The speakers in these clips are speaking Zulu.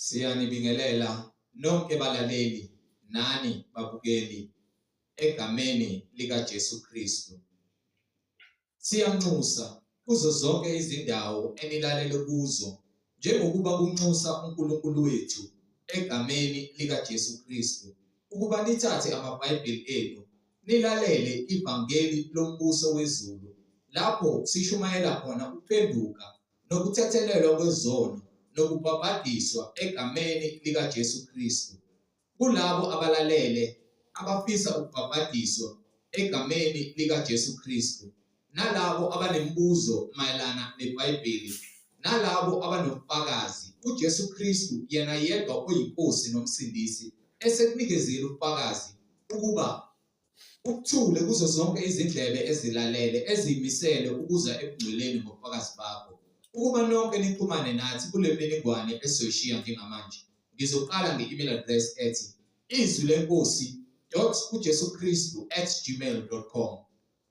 Siyanibingelela nonke balaleli nani babukeli egameni likaJesu Kristu. Siyanxusa kuzo zonke izindawo enilalele kuzo njengokuba kunxusa uNkulunkulu wethu egameni likaJesu Kristu ukuba nithathe amaBhayibheli enu nilalele ivangeli lombuso wezulu lapho sishumayela khona ukuphenduka nokuthethelelwa kwezono nokubhabhadiswa egameni likaJesu Kristu. Kulabo abalalele abafisa ukubhabhadiswa egameni likaJesu Kristu, nalabo abanemibuzo mayelana neBhayibheli, nalabo abanobufakazi, uJesu Kristu yena yedwa oyiNkosi noMsindisi esekunikezile ubufakazi ukuba Ukuthule kuzo zonke izindlebe ezilalele eziyimisele ukuza ebungcweleni ngobufakazi bakho. Ukuba nonke nixhumane nathi kule mininingwane esizoyishiya njengamanje. Ngizoqala nge-email address ethi izwi lenkosi dot ujesu kristu at gmail dot com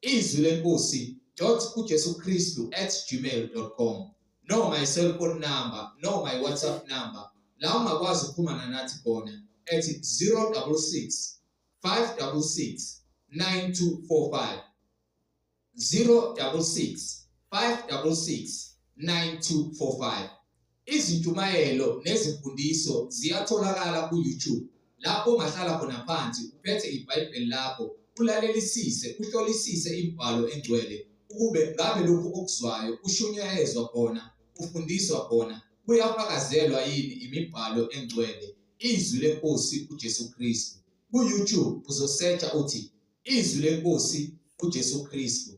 izwi lenkosi dot ujesu kristu at gmail dot com noma i-cellphone number noma i-whatsapp number la ungakwazi ukuxhumana nathi khona ethi 066 566 9245 066 566 9245. Izintshumayelo nezimfundiso ziyatholakala ku-YouTube lapho ungahlala khona phansi uphethe iBhayibheli lakho ulalelisise uhlolisise imibhalo engcwele ukube ngabe lokhu okuzwayo ushunyayezwa khona ufundiswa khona kuyafakazelwa yini imibhalo engcwele Izwi leNkosi uJesu Kristu. Ku-YouTube uzosearcha uthi Izwi leNkosi uJesu Kristu.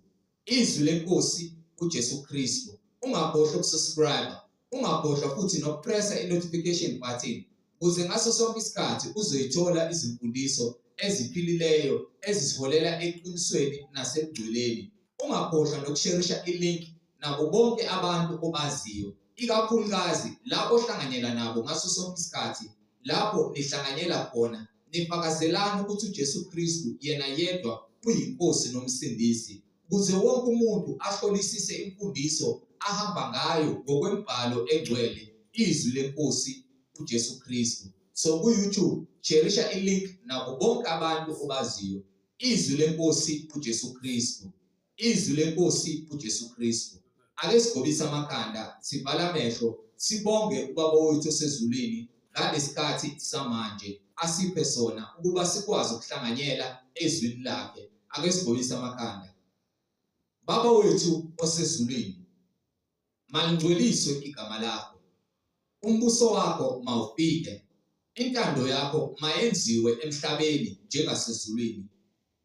Izwi leNkosi uJesu Kristu. Ungakhohlwa ukusubscribe, ungakhohlwa futhi nokupressa i-notification button ukuze ngaso sonke isikhathi uzoyithola izimfundiso eziphilileyo ezisiholela eqinisweni nasebungcweleni. Ungakhohlwa nokusherisha i-link nabo bonke abantu obaziyo, ikakhulukazi labo ohlanganyela nabo ngaso sonke isikhathi lapho nihlanganyela khona nifakazelana ukuthi uJesu Kristu yena yedwa uyiNkosi noMsindisi, ukuze wonke umuntu ahlolisise imfundiso ahamba ngayo ngokwemibhalo engcwele, izwi leNkosi uJesu Kristu. So ku-YouTube sherisha i-link nabo bonke abantu obaziyo. Izwi leNkosi uJesu Kristu. Izwi leNkosi uJesu Kristu. Ake sigobise amakhanda, sivale amehlo, sibonge uBaba wethu osezulwini ngalesikhathi samanje asiphe sona ukuba sikwazi ukuhlanganyela ezwini lakhe. Ake sigobise amakhanda. Baba wethu osezulwini, malingcweliswe igama lakho. Umbuso wakho mawufike. Intando yakho mayenziwe emhlabeni njengasezulwini.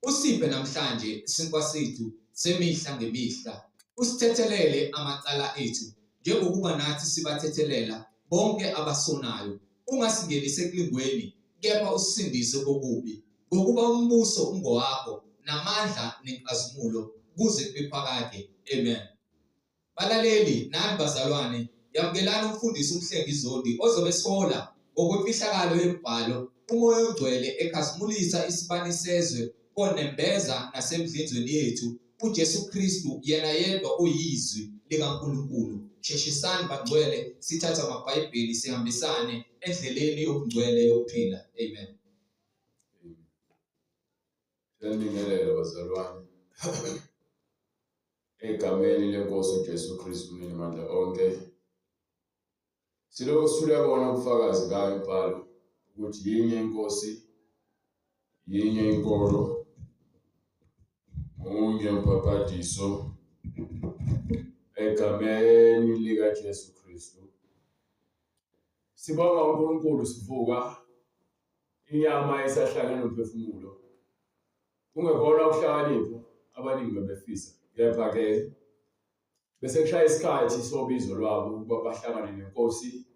Usiphe namhlanje isinkwa sethu semihla ngemihla. Usithethelele amacala ethu, njengokuba nathi sibathethelela bonke abasonayo. Ungasingenisi ekulingweni, kepha usisindise kokubi. Ngokuba umbuso ungowakho, namandla nenkazimulo, kuze kube phakade. Amen. Balaleli nani bazalwane, yamukelani umfundisi uMhlengi Zondi ozobe esihola ngokwemfihlakalo yemibhalo, uMoya oNgcwele ekhazimulisa isibani sezwe konembeza nasemidlinzweni yethu, uJesu Kristu yena yedwa oyizwi likaNkulunkulu. Sheshisani bangcwele sithathe amaBhayibheli sihambisane endleleni yobungcwele yokuphila. Amen. Siyanibingelela bazalwane. Egameni leNkosi uJesu Kristu uMninimandla onke. Silokhu sithule bona ubufakazi ngayo imibhalo ukuthi yinye iNkosi, yinye inkolo, munye umbhabhadiso egameni likaJesu Kristu. Sibonga uNkulunkulu sivuka inyama isahlangene nomphefumulo. Kungekona ukuhlakanipha abaningi bebefisa, kepha-ke bese kushaya isikhathi sobizo lwabo ukuba bahlangane neNkosi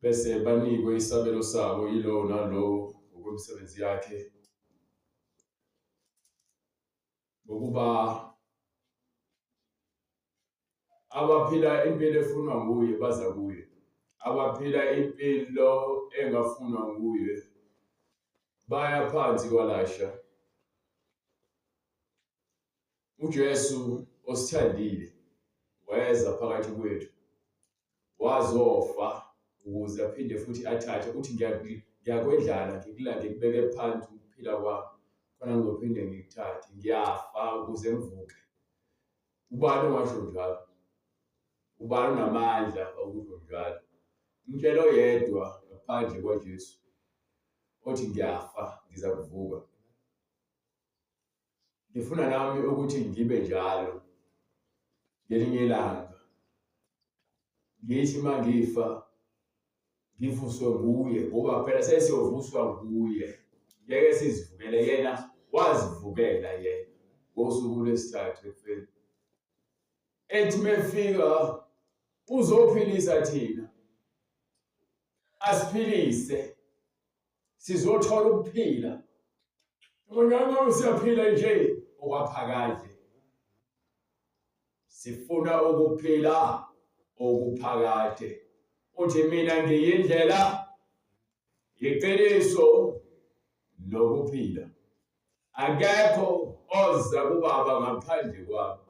bese banikwe isabelo sabo yilowo nalowo ngokwemisebenzi yakhe ngokuba abaphila impilo efunwa nguye baza kuye abaphila impilo engafunwa nguye baya phansi kwalasha uJesu osithandile weza phakathi kwethu wazofa Ukuze aphinde futhi athathe uthi ngiyakwendlala ngikulande ngikubeke phansi ukuphila kwami khona ngizophinde ngikuthathe ngiyafa ukuze ngivuke. Ubani ongasho njalo? Ubani onamandla okusho njalo? Ngitshela oyedwa ngaphandle kwaJesu othi ngiyafa ngiza kuvuka. Ngifuna nami ukuthi ngibe njalo ngelinye ilanga. Ngithi uma ngifa ngivuswe nguye ngoba phela sesiyovuswa nguye. Ngeke sizivukele yena wazivukela yena ngosuku lwesithathu ekufeni. Ethi mefika uzophilisa thina. Asiphilise. Sizothola ukuphila. Ngeke siyaphila nje okwaphakade. Sifuna ukuphila okuphakade. Uthi mina ngiyindlela, iqiniso nokuphila. Akekho oza kubaba ngaphandle kwami.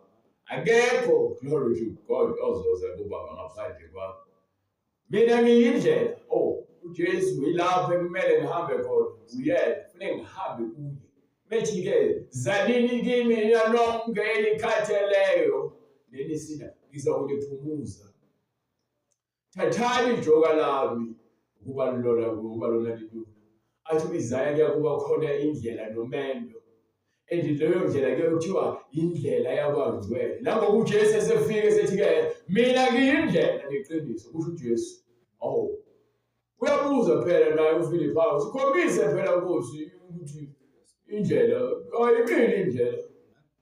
Akekho, glory to God, ozoza kubaba ngaphandle kwami. Mina ngiyindlela. Oh, uJesu yilapho ekumele ngihambe khona. Uyena, kufanele ngihambe kuye. Methi-ke, zanini kimi nina nonke enikhatheleyo nenisina, ngizakuniphumuza. Thathani ijoka lami ukuba lilona ukuba lona lilula. Athi u-Isaya kuyakuba khona indlela nomendo. And leyo ndlela ke kuthiwa indlela yakwangcwele. Nangoku uJesu esefike esethi-ke mina ngiyindlela neqiniso, kusho uJesu. Awu. Uyabuza phela naye uFiliphu, awu sikhombise phela Nkosi ukuthi indlela, ayimini indlela.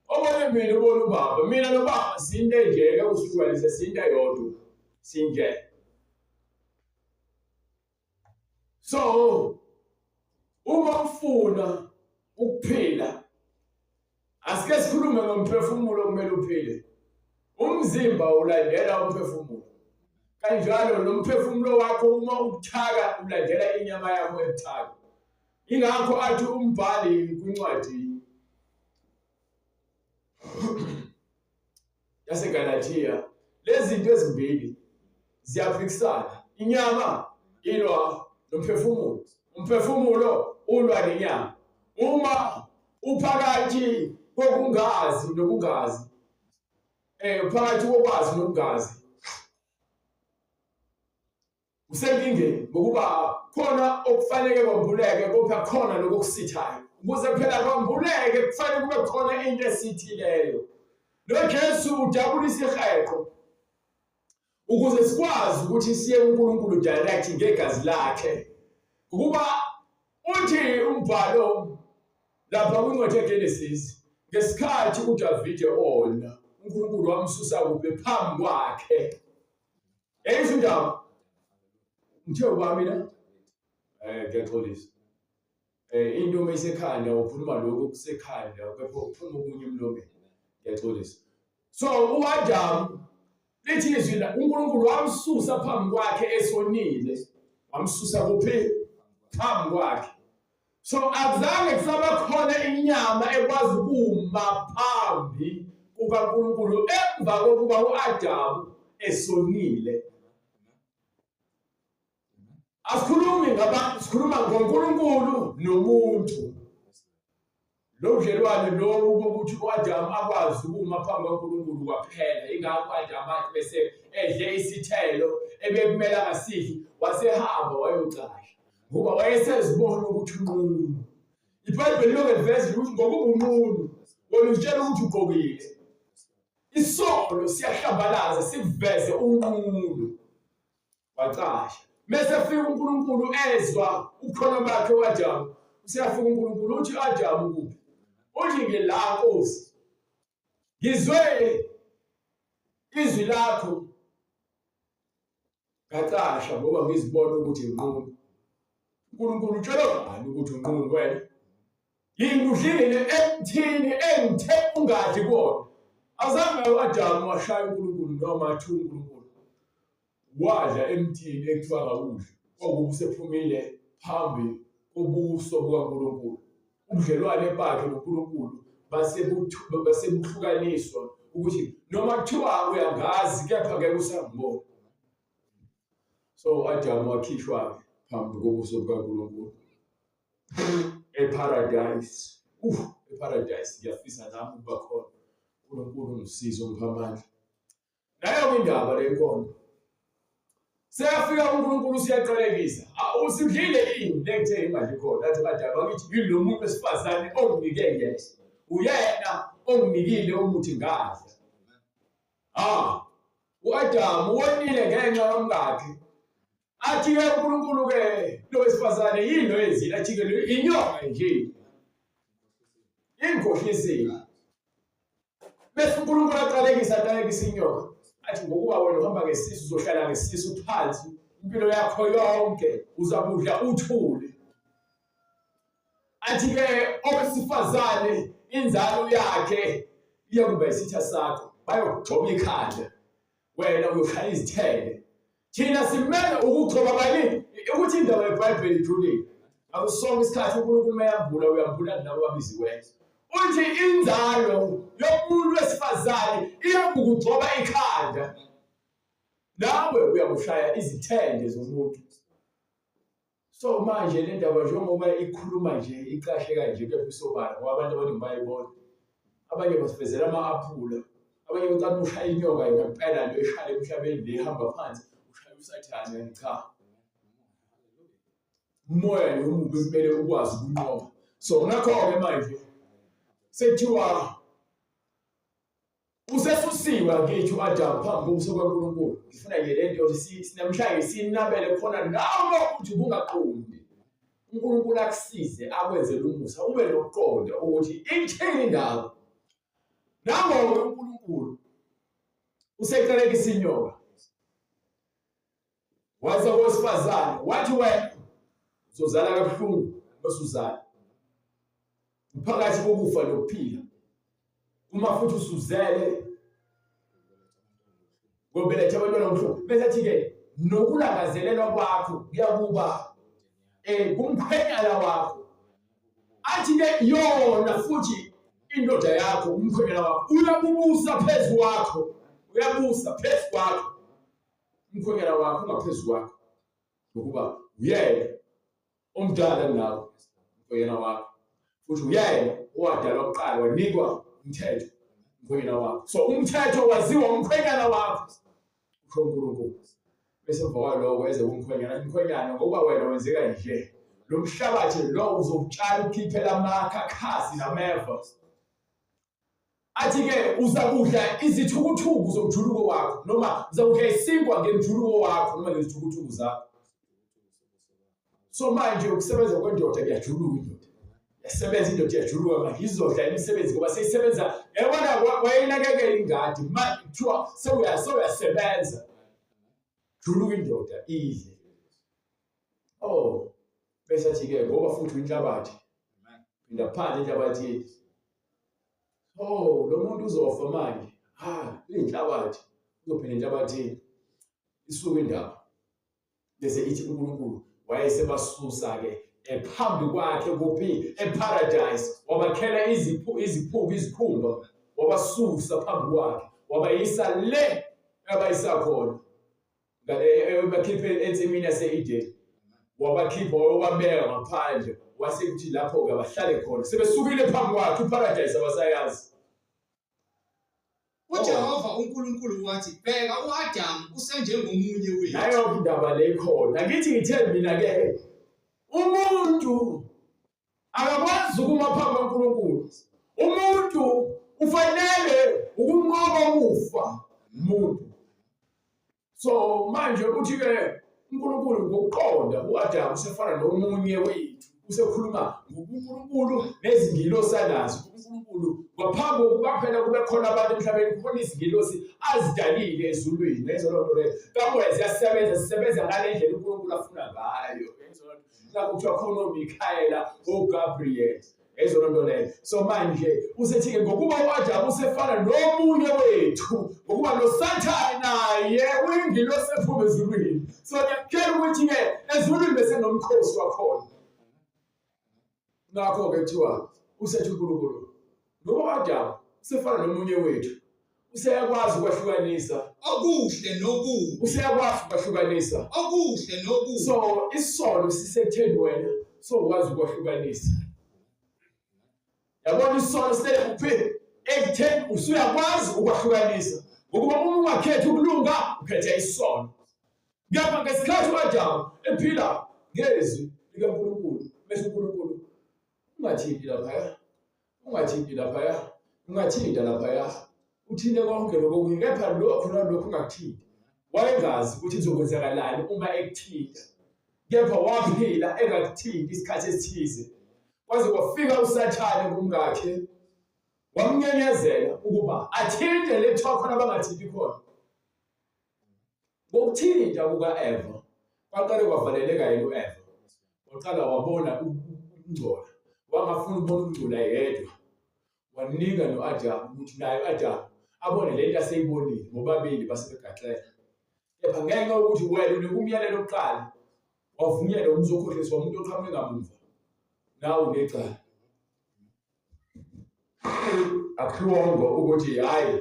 Obone mina ubona ubaba, mina nobaba sinto enje ke usihlukanise sinto eyodwa. Sinje. So uma ufuna ukuphila asike sikhulume ngomphefumulo okumele uphile. Umzimba ulandela umphefumulo. Kanjalo nomphefumulo wakho uma ubuthaka ulandela inyama yakho ebuthaka. Ingakho athi umbhali kwincwadi yaseGalathiya lezi zinto ezimbili ziyaphikisana. Inyama ilwa nomphefumulo, umphefumulo ulwa nenyama. Uma uphakathi kokungazi nokungazi, uphakathi kokwazi nokungazi, usenkingeni ngokuba khona okufanele kwambuleke kodwa khona lokho okusithayo. Ukuze phela kwambuleke kufanele kube khona into esithileyo. NoJesu udabula isiheqo ukuze sikwazi ukuthi siye kuNkulunkulu direct ngegazi lakhe. Ngokuba uthi umbhalo lapha kwincwadi yeGenesis ngesikhathi uDavide ona uNkulunkulu wamsusa kuphi phambi kwakhe. Yayizwa indaba? Ngithe ubani mina? Ngiyaxolisa. Into uma isekhanda ukhuluma lokhu okusekhanda kepha kuphuma okunye emlomeni. Ngiyaxolisa. So uAdamu lithi izwi la uNkulunkulu wamsusa phambi kwakhe esonile. Wamsusa kuphi? Phambi kwakhe. So akuzange kusaba khona inyama ekwazi ukuma phambi kukaNkulunkulu emva kokuba uAdamu esonile. Asikhulumi ngaba sikhuluma ngoNkulunkulu nomuntu. Lo budlelwane lobu bokuthi u-Adamu akwazi ukuma phambi kaNkulunkulu kwaphela. Ingakho u-Adamu athi bese edle isithelo ebekumele angasidli, wasehamba wayocasha ngoba wayesezibona ukuthi unqunu. IBhayibheli lonke liveza ukuthi ngokuba unqunu wena uzitshela ukuthi ugqokile. Isono siyahlambalaza sikuveze unqunu. Wacasha. Mese fika uNkulunkulu ezwa ubukhona bakhe uAdamu. Useyafika uNkulunkulu uthi Adamu kuphi? Uthi ngila Nkosi. Ngizwe izwi lakho ngacasha ngoba ngizibona ukuthi nginqunu. uNkulunkulu utshela bani ukuthi unqunu wena? Yini udlile emthini engithe ungadli kuwona? Azange u-Adamu washaya uNkulunkulu noma athuke uNkulunkulu. Wadla emthini ekuthiwa akawudli, kwakuba usephumile phambi kobuso bukaNkulunkulu. Ubudlelwane bakhe noNkulunkulu basebuhlukaniswa ukuthi noma kuthiwa uyangazi kepha ngeke usangibona. So u-Adamu wakhishwa-ke phambi kobuso bukaNkulunkulu eParadise. EParadise ngiyafisa nami ukuba khona. uNkulunkulu ungisize ungiphe amandla. Nayo-ke indaba le ikhona. Seyafika uNkulunkulu usiyaqalekisa. Usudlile ini le ngithe ingadli khona. Athi u-Adamu akithi yini lo muntu wesifazane onginike yena. Uyena onginikile umuthi ngadla. Ah, u-Adamu wonile ngenxa yomkakhe. Athi-ke uNkulunkulu-ke lo wesifazane yini oyenzile? Athi-ke inyoka nje. Ingikhohlisile. Bese uNkulunkulu aqalekisa aqalekisa inyoka. Athi ngokuba wena uhamba ngesisu uzohlala ngesisu phansi impilo yakho yonke uzakudla uthule. Athi-ke owesifazane inzalo yakhe iyakuba isitha sakho, bayokugxoba ikhanda, wena uyoshaya izithende. Thina simele ukugxoba bani? Ukuthi indaba yeBhayibheli ijulile. Akusonke isikhathi uNkulunkulu uma eyambula uyambula kulabo ababiziweyo. Uthi inzalo yomuntu wesifazane iyakugxoba ikhanda, nawe uyakushaya izithende zomuntu. So manje le ndaba njengoba ikhuluma nje icashe kanje kepha isobala ngoba abantu abaningi bayayibona. Abanye basivezela ama-aphula, abanye bacathi ushaya inyoka ngempela le eshaya emhlabeni le ihamba phansi, ushaya usathane kanti cha. Umoya lo mubi kumele ukwazi ukunqoba. So ngakho-ke manje sekuthiwa Usesusiwe akithi u-Adamu phambi kobuso bukaNkulunkulu. Ngifuna nje le nto namhlanje sinabele khona nawe ukuthi ubungaqondi. uNkulunkulu akusize akwenzele umusa ube nokuqonda ukuthi ithini indaba. Nangoke uNkulunkulu useqalekisa inyoka. Wathi kowesifazane, wathi wena uzozala kabuhlungu bese uzala. Uphakathi kokufa nokuphila. Uma futhi usuzele ngobeletha abantwana ngobuhlungu. Bese athi-ke nokulangazelelwa kwakho kuyakuba kumkhwenyana wakho. Athi-ke yona futhi indoda yakho umkhwenyana wakho uyakubusa phezu kwakho, uyabusa phezu kwakho. Umkhwenyana wakho ungaphezu kwakho ngokuba uyena omdala kunawe umkhwenyana wakho futhi uyena owadalwa kuqala wanikwa umthetho umkhwenyana wakho. So umthetho waziwa umkhwenyana wakho, usho uNkulunkulu. Bese emva kwaloko eze kumkhwenyana, umkhwenyana ngokuba wena wenzeka nje lo mhlabathi lo uzowutshala ukhiphela amakhakhasi nameva. Athi-ke uzakudla izithukuthuku zomjuluko wakho noma uzakudla isinkwa ngemjuluko wakho noma ngezithukuthuku zakho. So manje ukusebenza kwendoda kuyajuluka indoda. Yasebenza indoda iyajuluka manje izodla imisebenzi ngoba seyisebenza yabona wayinakekela ingadi manje kuthiwa sewuyasebenza. Juluka indoda idle. Oh bese athi-ke ngoba futhi uyinhlabathi phinda phansi enhlabathini. Oh lo muntu uzofa manje. Ha, uyinhlabathi. Uzophinda enhlabathini. Isuke indaba. Bese ithi uNkulunkulu wayesebasusa-ke phambi kwakhe kuphi eParadise wabakhela iziphu iziphuku izikhumba wabasusa phambi kwakhe wabayisa le abayisa khona bakhiphe ensimini yase-Edeni wabakhipha wayobabeka ngaphandle wase kuthi lapho-ke abahlale khona sebesukile phambi kwakhe iparadise abasayazi. UJehova uNkulunkulu wathi, bheka u-Adamu usenjengomunye wethu. Nayo indaba le ikhona. Ngithi ngithe mina-ke umuntu akakwazi ukuma phambi kaNkulunkulu. Umuntu ufanele ukunqoba ukufa umuntu. So manje uthi-ke uNkulunkulu ngokuqonda u-Adamu usefana nomunye wethu, usekhuluma ngobuNkulunkulu nezingilosi anazo. UNkulunkulu ngaphambi kokuba phela kube khona abantu emhlabeni kukhona izingilosi azidalile ezulwini. Yayizwa loo nto leyo. Kamoya ziyasebenza, zisebenza ngale ndlela uNkulunkulu afuna ngayo. Yayizwa loo nto. Ngakho kuthiwa khona oMikhayela, oGabriel. Yayizwa loo nto leyo. So manje usethi-ke ngokuba u-Adamu usefana nomunye wethu, ngokuba noSathane naye uyingilosi ephuma ezulwini. So ngiyakutshela ukuthi-ke ezulwini bese nomkhosi wakhona. Ngakho-ke kuthiwa usethi uNkulunkulu ngoba u-Adamu usefana nomunye wethu, useyakwazi ukwahlukanisa Okuhle nokubi. Useyakwazi ukwahlukanisa. Okuhle nokubi. So isono sisekutheni wena sokwazi ukwahlukanisa. Yabona isono silele kuphi? Ekutheni usuyakwazi ukwahlukanisa. Ngokuba uma ungakhethi ukulunga, ukhetha isono. Kepha ngesikhathi u-Adamu ephila ngezwi likaNkulunkulu, bese uNkulunkulu ungathinti laphaya, ungathinti laphaya, ungathinta laphaya, uthinte konke lokho okunye, kepha lokhu nalokhu ungakuthinti. Wayengazi ukuthi kuzokwenzakalani uma ekuthinta, kepha waphila engakuthinti isikhathi esithize, kwaze kwafika uSathane kumkakhe wamnyenyezela ukuba athinte le kuthiwa khona bangathinti khona. Ngokuthinta kuka-Eva, kwaqale kwavaleleka yena u-Eva. Waqala wabona ukungcola, wangafuni ukubona ukungcola yedwa. Wanika no-Adamu ukuthi naye u-Adamu abone le nto aseyibonile, bobabili base begaxela. Kepha ngenxa yokuthi wena unika umyalelo kuqala, wavunyelwa umzokhohliswa umuntu oqhamuke ngamuva, nawe unecala. Akuhlongo ukuthi hhayi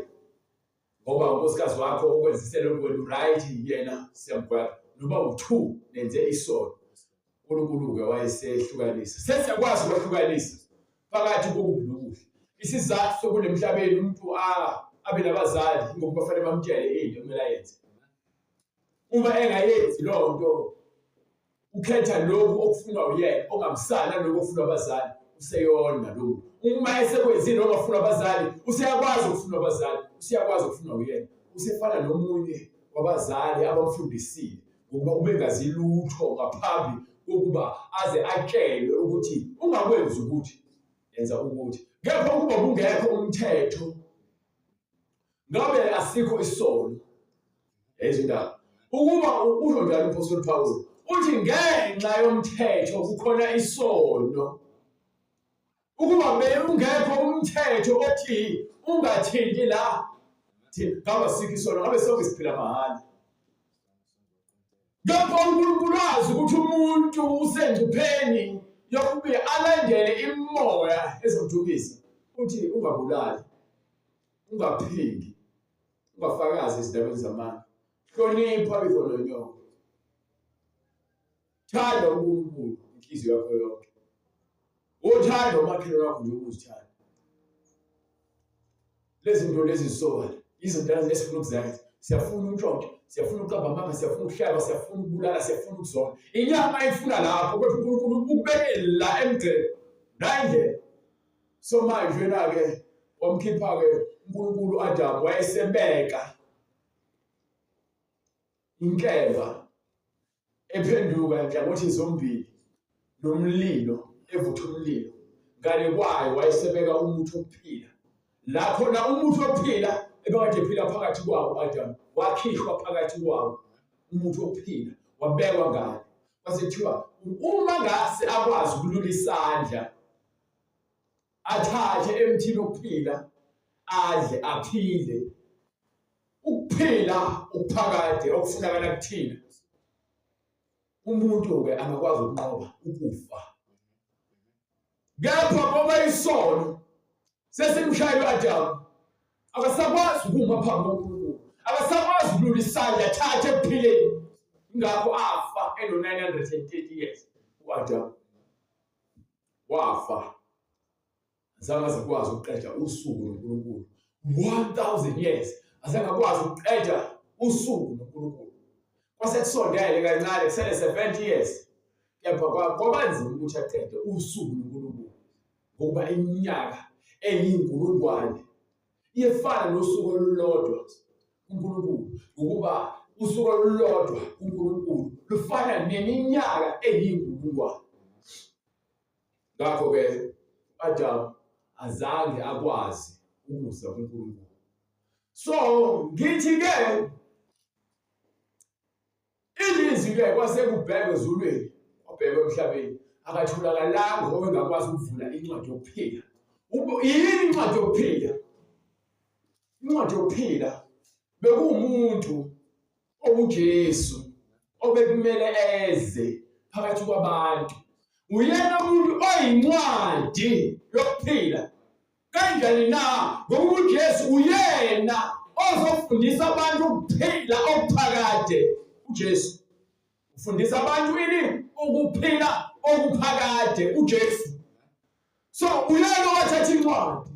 ngoba unkosikazi wakho okwenzise lokhu wena uright yena siyamgweba noba u-two nenze isono uNkulunkulu-ke wayesehlukanisa sesiyakwazi ukwehlukanisa phakathi kokubi nokuhle isizathu sokule mhlabeni umuntu abe nabazali ngokuba fanele bamtshele into okumele ayenze uma engayenzi loo nto ukhetha lokhu okufunwa uyena ongamsali nalokhu okufunwa abazali useyona lo muntu uma esekwenzile ongafunwa abazali useyakwazi ukufunwa abazali useyakwazi ukufunwa uyena usefana nomunye wabazali abamfundisile ngokuba ubengazi lutho ngaphambi kokuba aze atshelwe ukuthi ungakwenzi ukuthi yenza ukuthi kepha ukuba kungekho umthetho ngabe asikho isono yayizwa indaba ukuba usho njalo umphostoli Pawulu uthi ngenxa yomthetho kukhona isono ukuba bewungekho umthetho othi ungathinti la ngabe asikho isono ngabe sonke siphila mahhala Kepha uNkulunkulu wazi ukuthi umuntu usengcupheni yokubuye alandele imimoya ezomdukisa. Uthi ungabulali, ungaphingi, ungafakazi ezindabeni zamanga. Hlonipha uyihlo nonyoko. Thanda uNkulunkulu inhliziyo yakho yonke. Uthanda umakhelwane wakho njengoba uzithanda. Lezi zinto lezi zisobala izinto esifuna ukuzenza. Siyafuna untshontsho, siyafuna ukuqamba amanga, siyafuna ukuhleba, siyafuna ukubulala, siyafuna ukuzona. Inyama ifuna lapho kodwa uNkulunkulu ukubeke la emgceni. La indlela. So manje wena-ke wamkhipha-ke uNkulunkulu u-Adamu wayesebeka inkemba ephenduka nhlangothi zombili nomlilo evutha umlilo ngale kwayo wayesebeka umuthi wokuphila la khona umuthi wokuphila ebekade ephila phakathi kwawo u-Adamu wakhishwa phakathi kwawo umuthi wokuphila wabekwa ngale kwase kuthiwa uma ngase akwazi ukulula isandla athathe emthini wokuphila adle aphile ukuphila ukuphakade okufunakala kuthina umuntu-ke angakwazi ukunqoba ukufa kepha ngoba isono sesimshayile u-adamu akasakwazi ukuma phambi konkulunkulu akasakwazi ukulula isandla athathe ekuphileni ingakho afa eno-930 years u-adamu wafa azange aze akwazi ukuqeda usuku noNkulunkulu 1000 years azange akwazi ukuqeda usuku noNkulunkulu kwase kusondele kancane kusele 70 years kepha kwaba nzima ukuthi aqede usuku noNkulunkulu ngokuba iminyaka eyinkulungwane iyefana nosuku olulodwa kuNkulunkulu ngokuba usuku olulodwa kuNkulunkulu lufana neminyaka eyinkulungwane Ngakho-ke u-Adamu azange akwazi ukuza kuNkulunkulu. So ngithi-ke ilizwi-ke kwase kubhekwe ezulwini kwabhekwa emhlabeni akatholakalanga owengakwazi ukuvula incwadi yokuphila. Yini incwadi yokuphila? Incwadi yokuphila bekuwumuntu OkuJesu obekumele eze phakathi kwabantu. Uyena umuntu oyincwadi yokuphila. Kanjani na? Ngokuba uJesu uyena ozofundisa abantu ukuphila okuphakade uJesu ufundisa abantu ini ukuphila okuphakade uJesu so uyena owathatha incwadi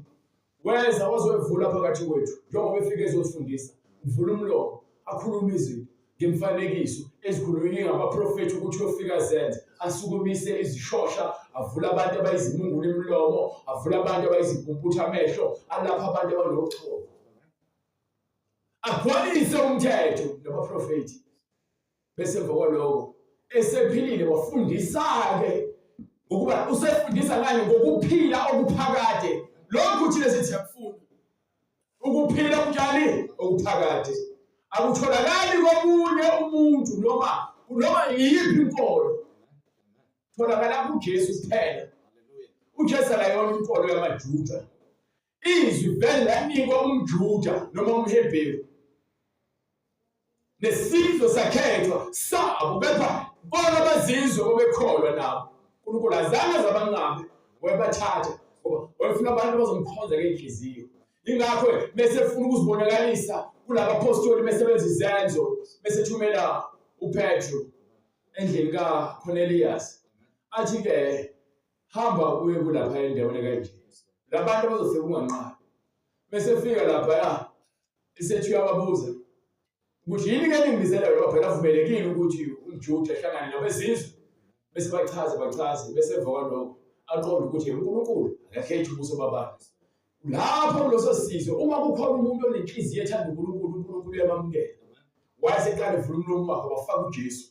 weza wazoyivula phakathi kwethu njengoba efike ezosifundisa uvula umlomo akhulume izinto ngemifanekiso ezikhulunywe ngabaprofethi ukuthi uyofika zenze asukumise izishosha avule abantu abayizimungulu imilomo avule abantu abayizimpumputhe amehlo alapha abantu abanochoko agcwalise umthetho nabaprofethi bese emva kwaloko esephilile wafundisa-ke ngokuba usefundisa ngani ngokuphila okuphakade lokhu thina sithi siyakufuna ukuphila kunjani okuphakade akutholakali komunye umuntu noma noma iyiphi inkolo tholakala kuJesu kuphela uJesu akayona inkolo yamaJuda izwi vele lanikwa umJuda noma umHebheru nesizwe sakhethwa sabo kepha bona abazizwe babekholwa nabo uNkulunkulu azange azabanqabe wayebathatha ngoba wayefuna abantu abazomkhonza ngey'nhliziyo ingakho bese efuna ukuzibonakalisa kulabapostoli besebenza izenzo bese thumela uPetru endlini kaCornelius athi-ke hamba uye kulapha endaweni kanje labantu abazofika unganqabi bese fika laphaya Isethi uyababuza ukuthi yini ke ningibizela yona phela avumelekile ukuthi umJuda ehlangane nabezizwe bese bachaze bachaze bese emva kwalokho aqonde ukuthi uNkulunkulu akakhethi ubuso babantu lapho kuleso sizwe uma kukhona umuntu onenhliziyo ethanda uNkulunkulu uNkulunkulu uyamamukela wayeseqala evula umlomo wakhe wafaka uJesu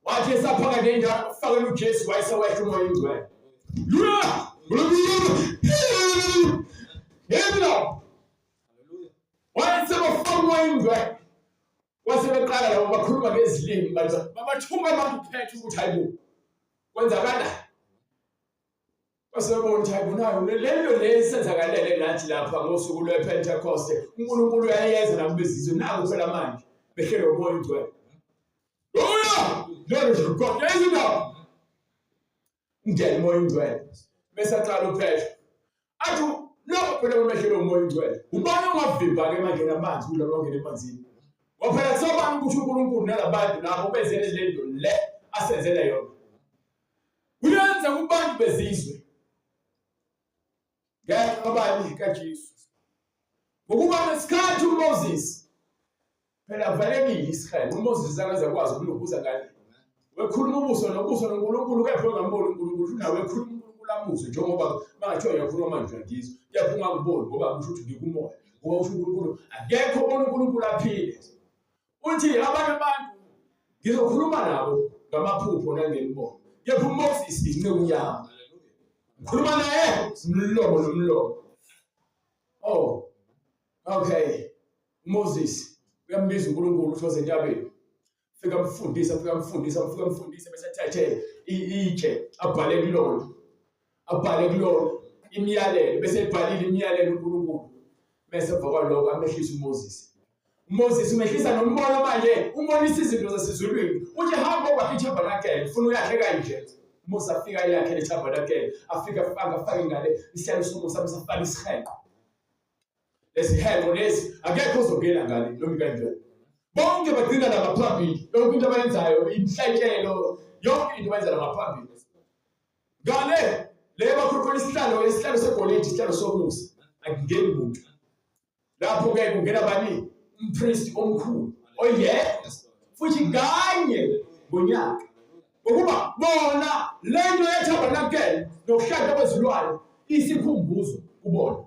wathi esaphakathi enjalo ufakela uJesu wayesewehla umoya ingcwele lula yebo wayesebafaka umoya ingcwele wasebeqala labo bakhuluma ngezilimi manje babathuka abantu kuphethe ukuthi hayibo kwenzakala Wasebona ukuthi hayi kunayo lento le isenzakalele nathi lapha ngosuku lwePentecost uNkulunkulu uyayeza nakubezizwe naku phela manje behlelwe umoya ongcwele. Haleluya! Lelo nje izinto. Ungena umoya ongcwele. Bese aqala uPetro. Athi lokho phela umehlelo umoya ongcwele. Ubani ongavimba ke manje namanzi kulabo ongena emanzini? Ngoba phela kusobani ukuthi uNkulunkulu nalabantu labo benzele lento le asenzele yona. Kuyenza kubantu bezizwe ngenxa kabani kaJesu. Ngokuba ngesikhathi uMoses phela avalekile isihenqo uMoses akaze akwazi ukulunguza ngale wekhuluma ubuso nobuso noNkulunkulu kepha ungamboni uNkulunkulu unawe ekhuluma uNkulunkulu amuzwe njengoba mangathiwa uyakhuluma manje uyangizwa kepha ungangiboni ngoba kusho ukuthi ngikumoya ngoba usho uNkulunkulu akekho obona uNkulunkulu aphile Uthi abanye abantu ngizokhuluma nabo ngamaphupho nangemibono. Kepha uMoses inceku yami. Ngikhuluma naye umlomo nomlomo. Oh. Okay. Moses uyambiza uNkulunkulu uthi wazentabeni. Fika mfundisa, fika mfundisa, fika mfundisa bese ethathe itshe abhale kulona. Abhale kulona imiyalelo bese ebhalile imiyalelo uNkulunkulu. Bese emva kwaloko amehlisa uMoses. uMoses umehlisa nombono manje umbonisa izinto zasezulwini uthi hamba okwakhe itabernakele ufuna uyakhe kanje uMoses afika yakhe le tabernakele afika afaka afake ngale isihlalo somusa bese afaka isihenqo lesihenqo lesi akekho ozongena ngale noma kanjani bonke bagcina la ngaphambili yonke into abayenzayo imihlatshelo yonke into bayenza la ngaphambili ngale le bakhona isihlalo isihlalo segolide isihlalo somusa akungeni muntu Lapho ke kungena bani? Umpristi omkhulu oyedwa futhi kanye ngonyaka. Ngokuba bona lento yetabernakele nokuhlanta kwezilwane isikhumbuzo kubona.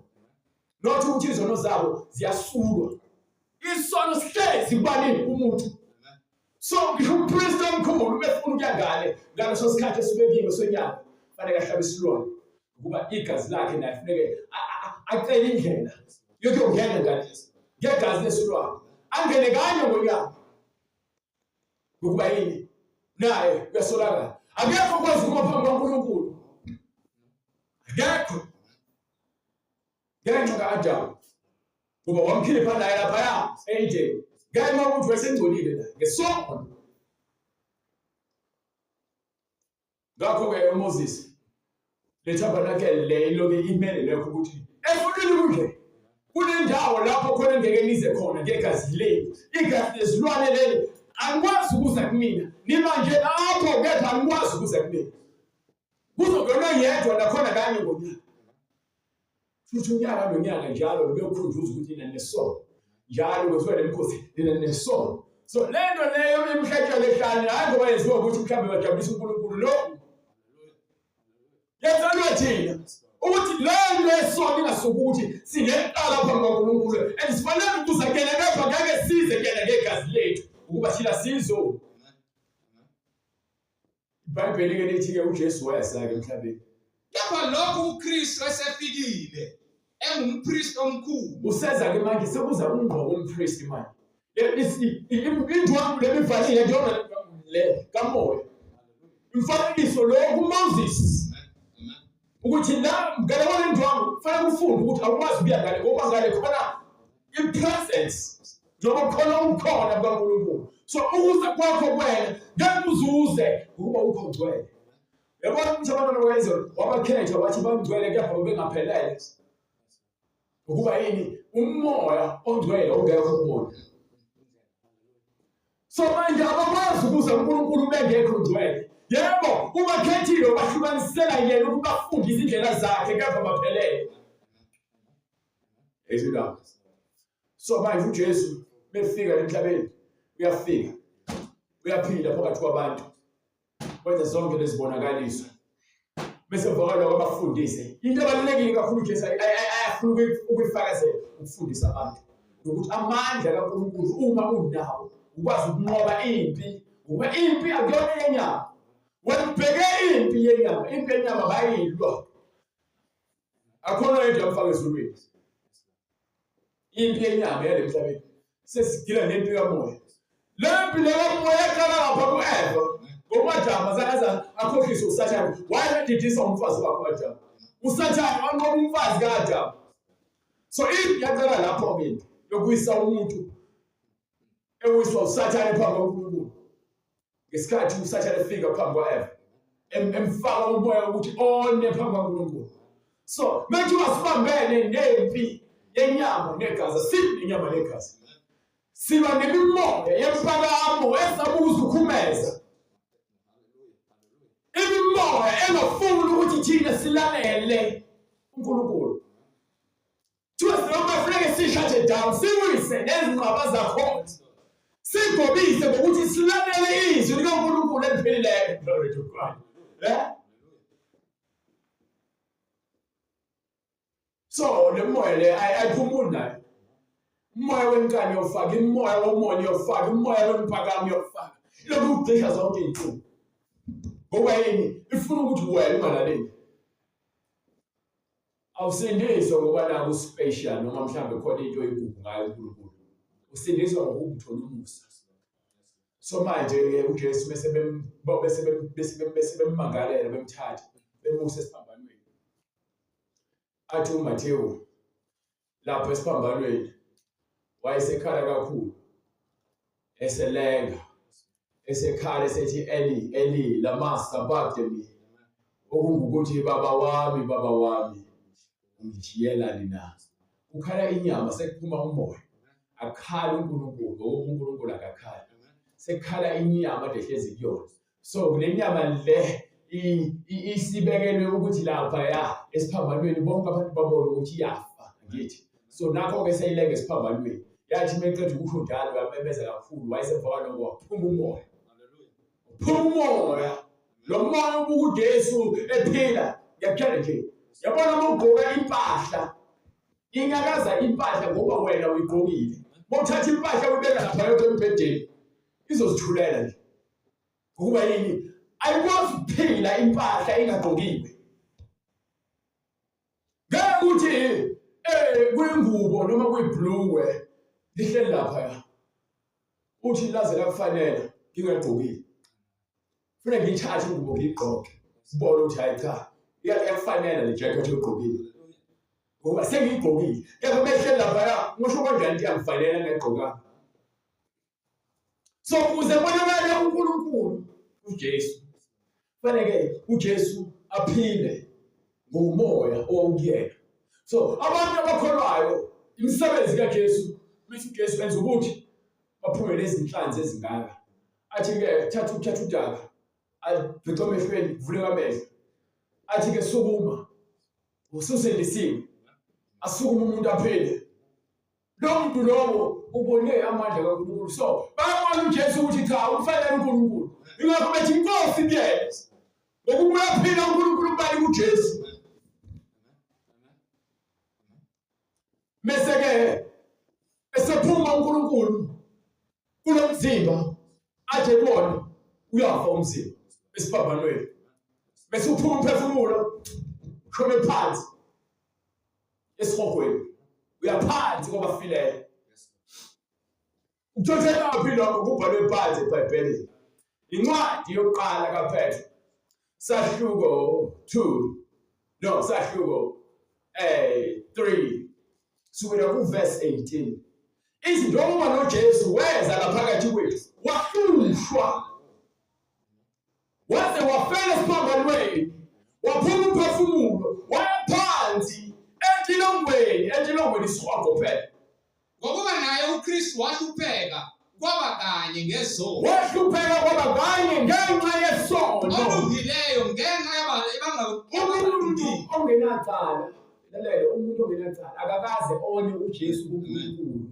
Not ukuthi izono zabo ziyasulwa. Isono sihlezi kubani umuntu. So ngisho umpristi omkhulu uma efuna ukuya ngale ngaleso sikhathi esibekiwe sonyaka fanele ahlabe isilwane ukuba igazi lakhe naye funeke acele indlela yokuyongena ngale ngegazi lesilwane angene kanye ngonyaka ngokuba yini naye uyasolakala akekho okwazi ukuma phambi kwaNkulunkulu akekho ngenxa ka-Adamu ngoba wamkhipha naye laphaya e-Edeni ngenxa yokuthi wayesengcolile naye ngesono ngakho-ke uMoses le tabernakele le iloke imele lekho ukuthi efunile kunje Kunendawo lapho khona engeke nize khona ngegazi lenu. Igazi lezilwane leli anikwazi ukuza kumina. Niba nje lapho kepha anikwazi ukuza kumina. Kuzongena yedwa nakhona kanye ngonyaka. Futhi unyaka nonyaka njalo kuyokhunjuza ukuthi nina nesono. Njalo kwenziwa le mikhosi nina nesono. So le nto leyo imihlatshelo ehlane hayi ngoba yenziwa ukuthi mhlawumbe bajabulisa uNkulunkulu no. Yenzelwe thina ukuthi le nto yesono ingasuki ukuthi sinecala phambi kwaNkulunkulu and sifanele ukuza kuyena kepha ngeke size kuyena ngegazi lethu ukuba thina sizo. IBhayibheli-ke lithi-ke uJesu weza-ke emhlabeni. Kepha lokhu uKristu esefikile engumpristi omkhulu. Useza-ke manje sekuza ungqo umpristi manje. Indwangu lemivalile njengoba le kamoya. Umfanekiso lo kuMoses. Ukuthi la ngale kwale ndwangu kufanele ufunde ukuthi awukwazi ukuya ngale ngoba ngale khona i-presence njengoba khona ubukhona bukaNkulunkulu. So ukuza kwakho kuwena ngeke uzuze ngokuba ukho ngcwele. Yabona ukuthi abantwana bakwa-Israyeli wabakhetha wathi bangcwele kepha babengaphelele. Ukuba yini? Umoya ongcwele ongekho kubona. So manje abakwazi ukuza uNkulunkulu bengekho ngcwele. Yebo, ubakhethile ubahlukanisela yena ukuba bafundise indlela zakhe kepha baphelele. Ezindaba. So manje uJesu befika emhlabeni uyafika uyaphila phakathi kwabantu wenza zonke lezibonakaliso bese vakala kwabafundise into ebalulekile kakhulu uJesu ayafuna ukuyifakazela ukufundisa abantu nokuthi amandla kaNkulunkulu uma unawo ukwazi ukunqoba impi ngoba impi akuyona yenyama wena ubheke impi yenyama impi yenyama bayilwa akhona into yamfaka ezulwini impi yenyama yale mhlabeni sesigila nempi kamoya le mpi le kamoya yaqala lapha ku-eva ngoba-adamu azange akhohlise usathane wayedidisa umfazi wakhe u-adamu usathane wanqoba umfazi ka-adamu so impi yaqala lapho-ke impi yokuyisa umuntu ewiswa usathane phambi kwaNkulunkulu ngesikhathi usathane efika phambi kwa-Eva emfaka umoya ukuthi one phambi kwaNkulunkulu so manje wasibambene nempi yenyama negazi sibi nenyama negazi siba nemimoya yempakamo ezama ukuzukhumeza imimoya engafuni ukuthi thina silalele uNkulunkulu Kuthiwa noma kufuneke sishuthe down siwise nezinqaba zakhona sigobise ngokuthi silalele izwi likaNkulunkulu eliphilileyo. Glory to God. Eh? So le moya le ayiphumuli nayo. Umoya wenkani uyofaka, umoya womona uyofaka, umoya wempakamo uyofaka. Lokhu kugcisha zonke izinsuku. Ngoba yini? Ifuna ukuthi wena ungalaleli. Awusindiswa ngoba naku special noma mhlawumbe khona into oyigugu ngayo uNkulunkulu. Usindiswa ngokuthola umusa. So manje ke uJesu bese bese bese bese bemmangalela bemthatha bemuse esiphambanweni. Athi uMathewu lapho esiphambanweni wayesekhala kakhulu eselenga esekhala esethi Eli Eli lama sabachthani okungukuthi baba wami baba wami ungijiyelani na kukhala inyama sekuphuma umoya akukhala uNkulunkulu ngoba uNkulunkulu akakhali sekukhala inyama ade hlezi kuyona so le nyama le isibekelwe ukuthi lapha ya esiphambanweni bonke abantu babone ukuthi iyafa ngithi so nakho-ke seyilenga esiphambanweni yathi uma eqeda ukusho njalo yamemeza kakhulu wayesemva kwaloko waphuma umoya uphuma umoya lo moya ubuka uJesu ephila ngiyakutshela nje yabona uma ugqoka impahla inyakaza impahla ngoba wena uyigqokile uma uthatha impahla uyibeka lapha yodwa embhedeni izozithulela nje Ngokuba yini? Ayikwazi ukuphila impahla ingagqokiwe. Ngeke uthi eh kuyingubo noma kuyibhulukwe lihleli lapha ya. Uthi laze lakufanela ngingagqokile. Funa ngiyithathe ingubo ngiyigqoke. Ubone ukuthi hayi cha iyakufanela le jacket oyigqokile. Ngoba sengiyigqokile. Kepha behleli lapha ya ngisho kanjani ukuthi iyangifanela ngayigqokanga. So ukuze kubonakale uNkulunkulu uJesu fanele uJesu aphile ngomoya owawukuyena. So abantu abakholwayo Imisebenzi kaJesu, mithi uJesu enza ukuthi baphume nezinhlanzi ezingaka. Athi-ke thatha uthatha udaka, alibhice emehlweni, kuvuleka amehlo. Athi-ke sukuma, ususindisiwe. Asukume umuntu aphile. Lo muntu lowo ubone amandla kaNkulunkulu. So bayabona uJesu ukuthi cha ufanele uNkulunkulu. Ingakho bethi inkosi kuyena. Ngokuba uyaphila uNkulunkulu ubani kuJesu. Mese ke esephuma uNkulunkulu kulomzimba aje kubona uyafa umzimba esiphambanweni. Bese uphuma umphefumulo ushone phansi esihogweni uyaphansi kwabafileyo. Ukuthathelaphi lokho kubhalwe phansi eBhayibhelini? Incwadi yokuqala kaPetru sahluko 2 no sahluko 3 sukela kuverse 18 ithi njengoba noJesu weza ngaphakathi kwethu wahlushwa waze wafela esiphambanweni waphuma umphefumulo waya phansi entilongweni entilongweni isihogo phela Ngokuba naye uKristu wahlupheka kwaba kanye ngezono. Wahlupheka kwaba kanye ngenxa yesono. Olungileyo ngenxa umuntu ongenacala. Lalela umuntu ongenacala akakaze one uJesu kuNkulunkulu.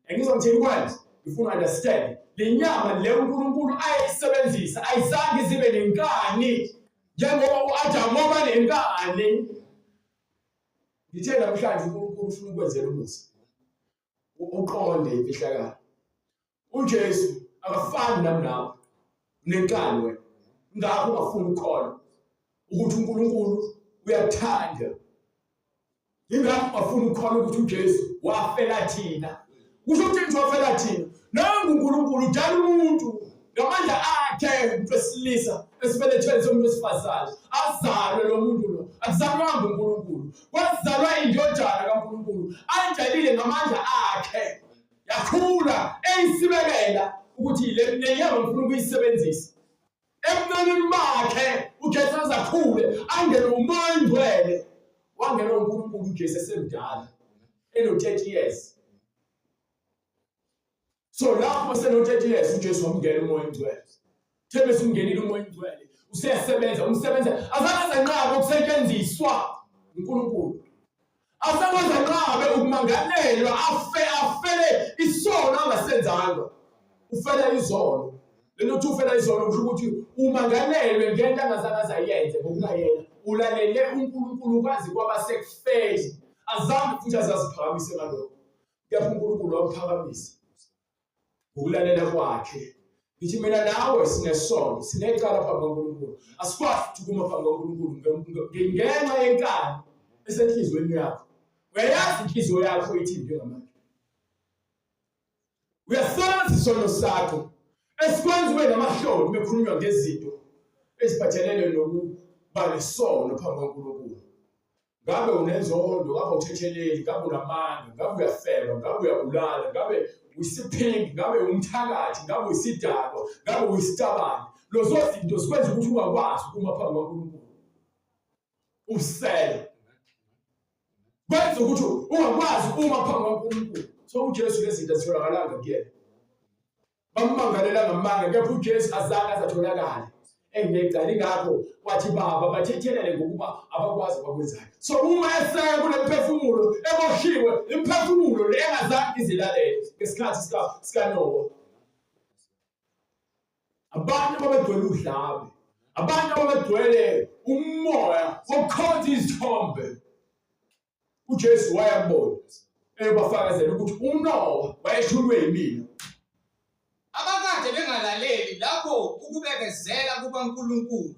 Engizwa ngithini kwenza? Ngifuna understand. Le nyama le uNkulunkulu ayisebenzisa ayizange zibe nenkani njengoba uAdamu waba nenkani. Ngithe namhlanje uNkulunkulu ufuna ukwenzela umusa. Uqonde imfihlakalo. UJesu akafani nami nawe. Unenkani wena. Ngakho ungafuni ukukholwa ukuthi uNkulunkulu uyakuthanda. Ingakho ungafuni ukukholwa ukuthi uJesu wafela thina. Kusho ukuthi nje wafela thina. Nangu uNkulunkulu udala umuntu ngamandla akhe umuntu wesilisa esibelethweni somuntu wesifazane azalwe lo muntu lo akuzalwanga uNkulunkulu kwazalwa indodana kaNkulunkulu ayidalile ngamandla akhe yakhula eyisibekela ukuthi le nyama ngifuna ukuyisebenzisa ebuncaneni bakhe uJesu azakhule angene umoya ongcwele wangena uNkulunkulu uJesu esemdala eno-30 years so lapho seno-30 years uJesu wamngena umoya ongcwele thebe simngenile umoya ongcwele useyasebenza umsebenza azange zanqabe ukusetshenziswa uNkulunkulu azange zanqabe ukumangalelwa afe afele isono angasenzanga ufela izono lento uthi ufela izono kusho ukuthi umangalelwe ngento angazange azayenze ngokungayena ulalele uNkulunkulu kwazi kwaba sekufeni azange futhi azaziphakamise ngalokho kepha uNkulunkulu wamphakamisa ngokulalela kwakhe ngithi mina nawe sinesono sinecala phambi kaNkulunkulu asikwazi ukuthi kuma phambi kaNkulunkulu ngenxa yenkani esenhliziyweni yakho uyayazi inhliziyo yakho ithini njengamanje uyasazi isono sakho esikwenza ube namahloni mekhulunywa ngezinto eziphathelene nokuba nesono phambi kaNkulunkulu Ngabe unenzondo, ngabe awuthetheleli, ngabe unamanga, ngabe uyafeba, ngabe uyabulala, ngabe uyisiphingi, ngabe umthakathi, ngabe uyisidakwa, ngabe uyisitabane. Lezo zinto zikwenza ukuthi ungakwazi ukuma phambi kukaNkulunkulu. Usele. Kwenza ukuthi ungakwazi ukuma phambi kukaNkulunkulu. So uJesu lezi zinto azitholakalanga kuyena. Bammangalela ngamanga kepha uJesu azange azatholakale enginecala ingakho wathi baba bathethelele ngokuba abakwazi abakwenzayo so uma esaya kule mphefumulo eboshiwe imphefumulo le engazange izilalele ngesikhathi sikaNowa abantu ababegcwele udlame abantu ababegcwele umoya wokukhonza izithombe uJesu waya kubona eyobafakazela ukuthi uNowa wayethulwe yimina. Abakade bengalaleli lapho ukubekezela kukaNkulunkulu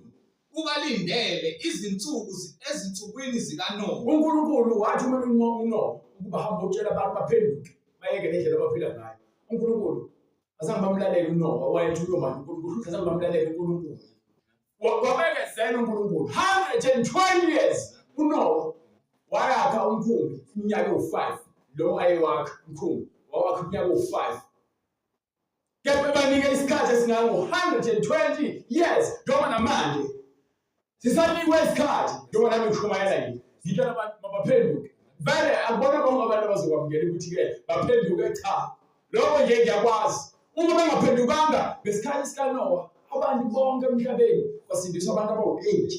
kubalindele izinsuku ezinsukwini zikaNowa. UNkulunkulu wathi uma uNowa ukuba hamba utshela abantu baphenduke bayeke le ndlela abaphila ngayo. uNkulunkulu azange bamlalele uNowa wayethunywe ubani uNkulunkulu futhi azange bamlalele uNkulunkulu. Wabekezela uNkulunkulu 120 years uNowa wayakha umkhumbi iminyaka ewu-5 lo ayewakha umkhumbi wawakha iminyaka ewu-5 kepha banike isikhathi esingango-120 years njengoba namanje sisanikwe isikhathi njengoba nami ngishumayela nje ngitshela abantu mabaphenduke Vele akubona bonke abantu abazokwamukela ukuthi-ke baphenduke, cha. Lokho nje ngiyakwazi. Uma bengaphendukanga ngesikhathi sikaNowa, abantu bonke emhlabeni kwasindiswa abantu abawu-8.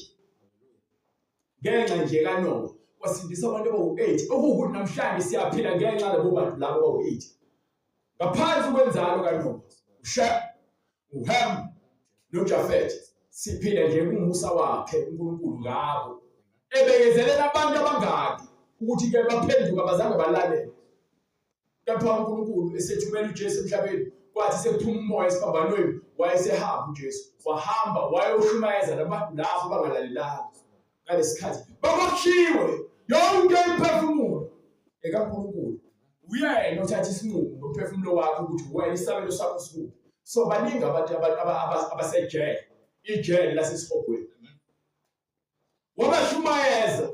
Ngenxa nje kaNowa kwasindiswa abantu abawu-8. Okuwukuthi namhlanje siyaphila ngenxa labo bantu labo abawu-8. Ngaphansi kwenzalo kaNowa, uShem, uHam noJafet siphila nje kumusa wakhe uNkulunkulu ngabo. Ebekezelela abantu abangaki ukuthi ke baphenduka bazange balalele. Kepha uNkulunkulu esethumela uJesu emhlabeni, kwathi sekuphuma umoya esiphambanweni, wayesehamba uJesu. Wahamba wayoshumayeza labantu labo bangalalelanga. Ngalesikhathi baboshiwe yonke imiphefumulo ekaNkulunkulu. Uyena othatha isinqumo ngomphefumulo wakho ukuthi wena isabelo sakho sikuphi. So baningi abantu abasejele, ijele lasesihogweni. Wabashumayeza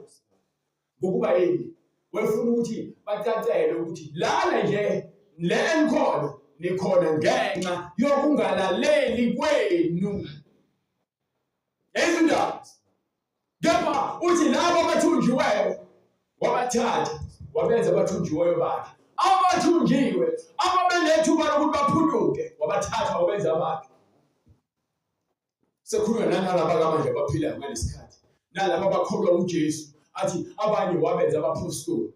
ngokuba yini? Wefuna ukuthi bacacele ukuthi lana nje le enikhona nikhona ngenxa yokungalaleli kwenu. Izindaba. Kepha uthi labo abathunjiweyo wabathatha wabenza abathunjiweyo bakhe. Abathunjiwe ababenethuba lokuthi baphunyuke wabathatha wabenza abakhe. Sekhulunywa nanalaba kamanje abaphilayo ngalesikhathi. Nalaba abakholwa uJesu athi abanye wabenza abaphostoli,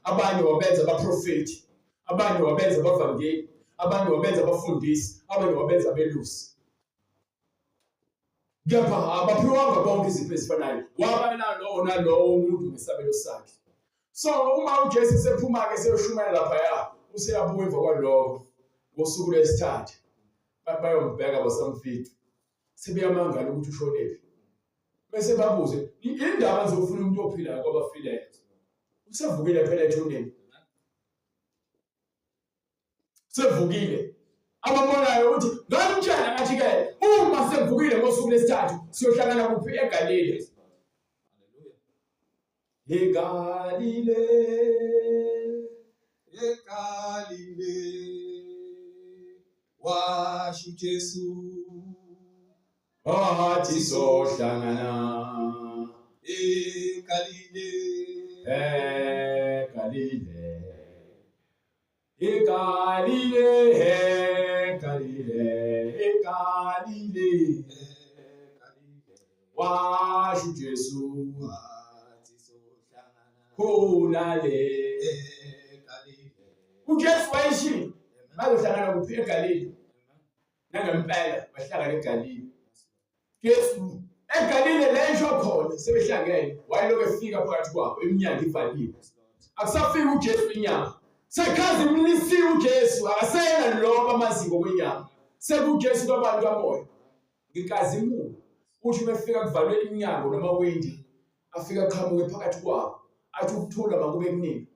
abanye wabenza abaprofethi, abanye wabenza abavangeli, abanye wabenza abafundisi, abanye wabenza abelusi. Kepha abaphiwanga bonke izipho ezifanayo, waba nalowo nalowo umuntu ngesabelo sakhe. So uma uJesu esephuma-ke seyoshumayela laphaya, useyabuya emva kwaloko ngosuku lwesithathu bayombheka basamfica sebeyamangala ukuthi ushonephi bese babuze indaba nizofuna umuntu ophilayo kwabafileyo usevukile phela ethuneni sevukile ababonayo ukuthi ngamtshela ngathi ke uma sevukile ngosuku lesithathu siyohlangana kuphi eGalile eGalile eGalile washo uJesu wathi sohlangana eGalile eGalile eGalile eGalile eGalile washo uJesu wathi sohlangana khona le eGalile uJesu wayeshilo bazohlangana kuphi eGalile nangempela bahlangana eGalile Jesu eGalile le esho khona sebehlangene wayelokhu efika phakathi kwabo iminyango ivaliwe akusafiki uJesu inyama sekhazimulisiwe uJesu akaseyena lo bamaziko kwenyama sekuJesu kwabantu kamoya ngenkazimulo uthi uma efika kuvalwe iminyango noma windi afike aqhamuke phakathi kwabo athi ukuthula makube kuningi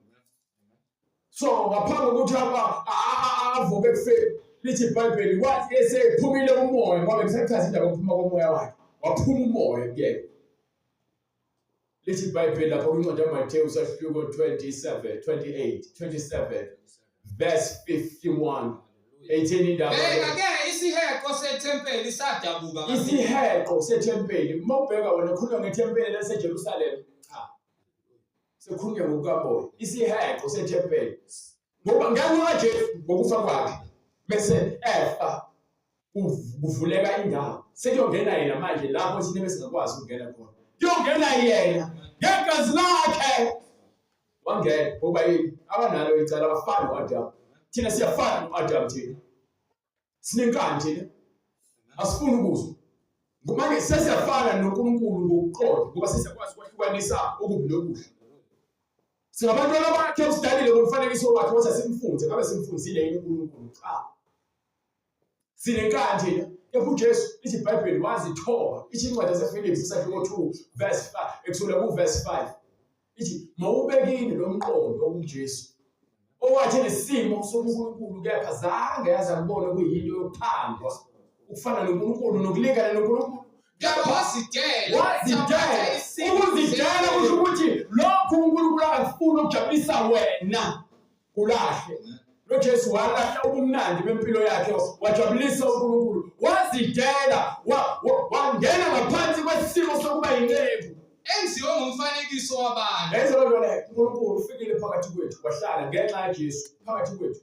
So ngaphambi kokuthi avuke ekufeni lithi iBhayibheli kwathi esephumile umoya ngoba ngisachaza indaba yokuphuma komoya wakhe waphuma umoya kuyena lithi iBhayibheli lapho kwincwadi kaMathewu sahluko 27 28 27 verse 51 18 indaba Bheka ke isiheqo sethempeli sadabuka kabili. Isiheqo sethempeli uma ubheka wena khulunywa ngethempeli laseJerusalema cha sekukhulunywa ngokukamoya isiheqo sethempeli ngoba ngenxa kaJesu ngokufa kwakhe bese efa kuvuleka indawo sekuyongena yena manje lapho thina besingakwazi ukungena khona kuyongena yena ngegazi lakhe wangena ngoba yini abanalo icala abafani no-Adamu thina siyafana no-Adamu thina sinenkani thina asifuni ukuzwa manje sesiyafana noNkulunkulu ngokuqonda ngoba sesiyakwazi ukwahlukanisa okubi nokuhle singabantwana bakhe usidalile ngomfanekiso wakhe wathi asimfunze ngabe simfunzile yini uNkulunkulu cha sinenkani thina kepha uJesu ithi iBhayibheli wazithoba ithi incwadi yaseFilipi isahluko 2 verse 5 ekusukela ku verse 5 ithi mawubekini lo mqondo okuJesu owathi nesimo sobuNkulunkulu kepha zange yaze akubone kuyinto yokuphangwa ukufana noNkulunkulu nokulingana noNkulunkulu Kepha wazidela wazidela ukuzidela kusho ukuthi lokhu uNkulunkulu akufuni ukujabulisa wena kulahle lo Jesu walahla ubumnandi bempilo yakhe wajabulisa uNkulunkulu wazidela wangena ngaphansi kwesimo sokuba yinceku. Enziwe ngomfanekiso wabantu. Yenza loo nto leyo. UNkulunkulu ufikile phakathi kwethu, wahlala ngenxa kaJesu phakathi kwethu.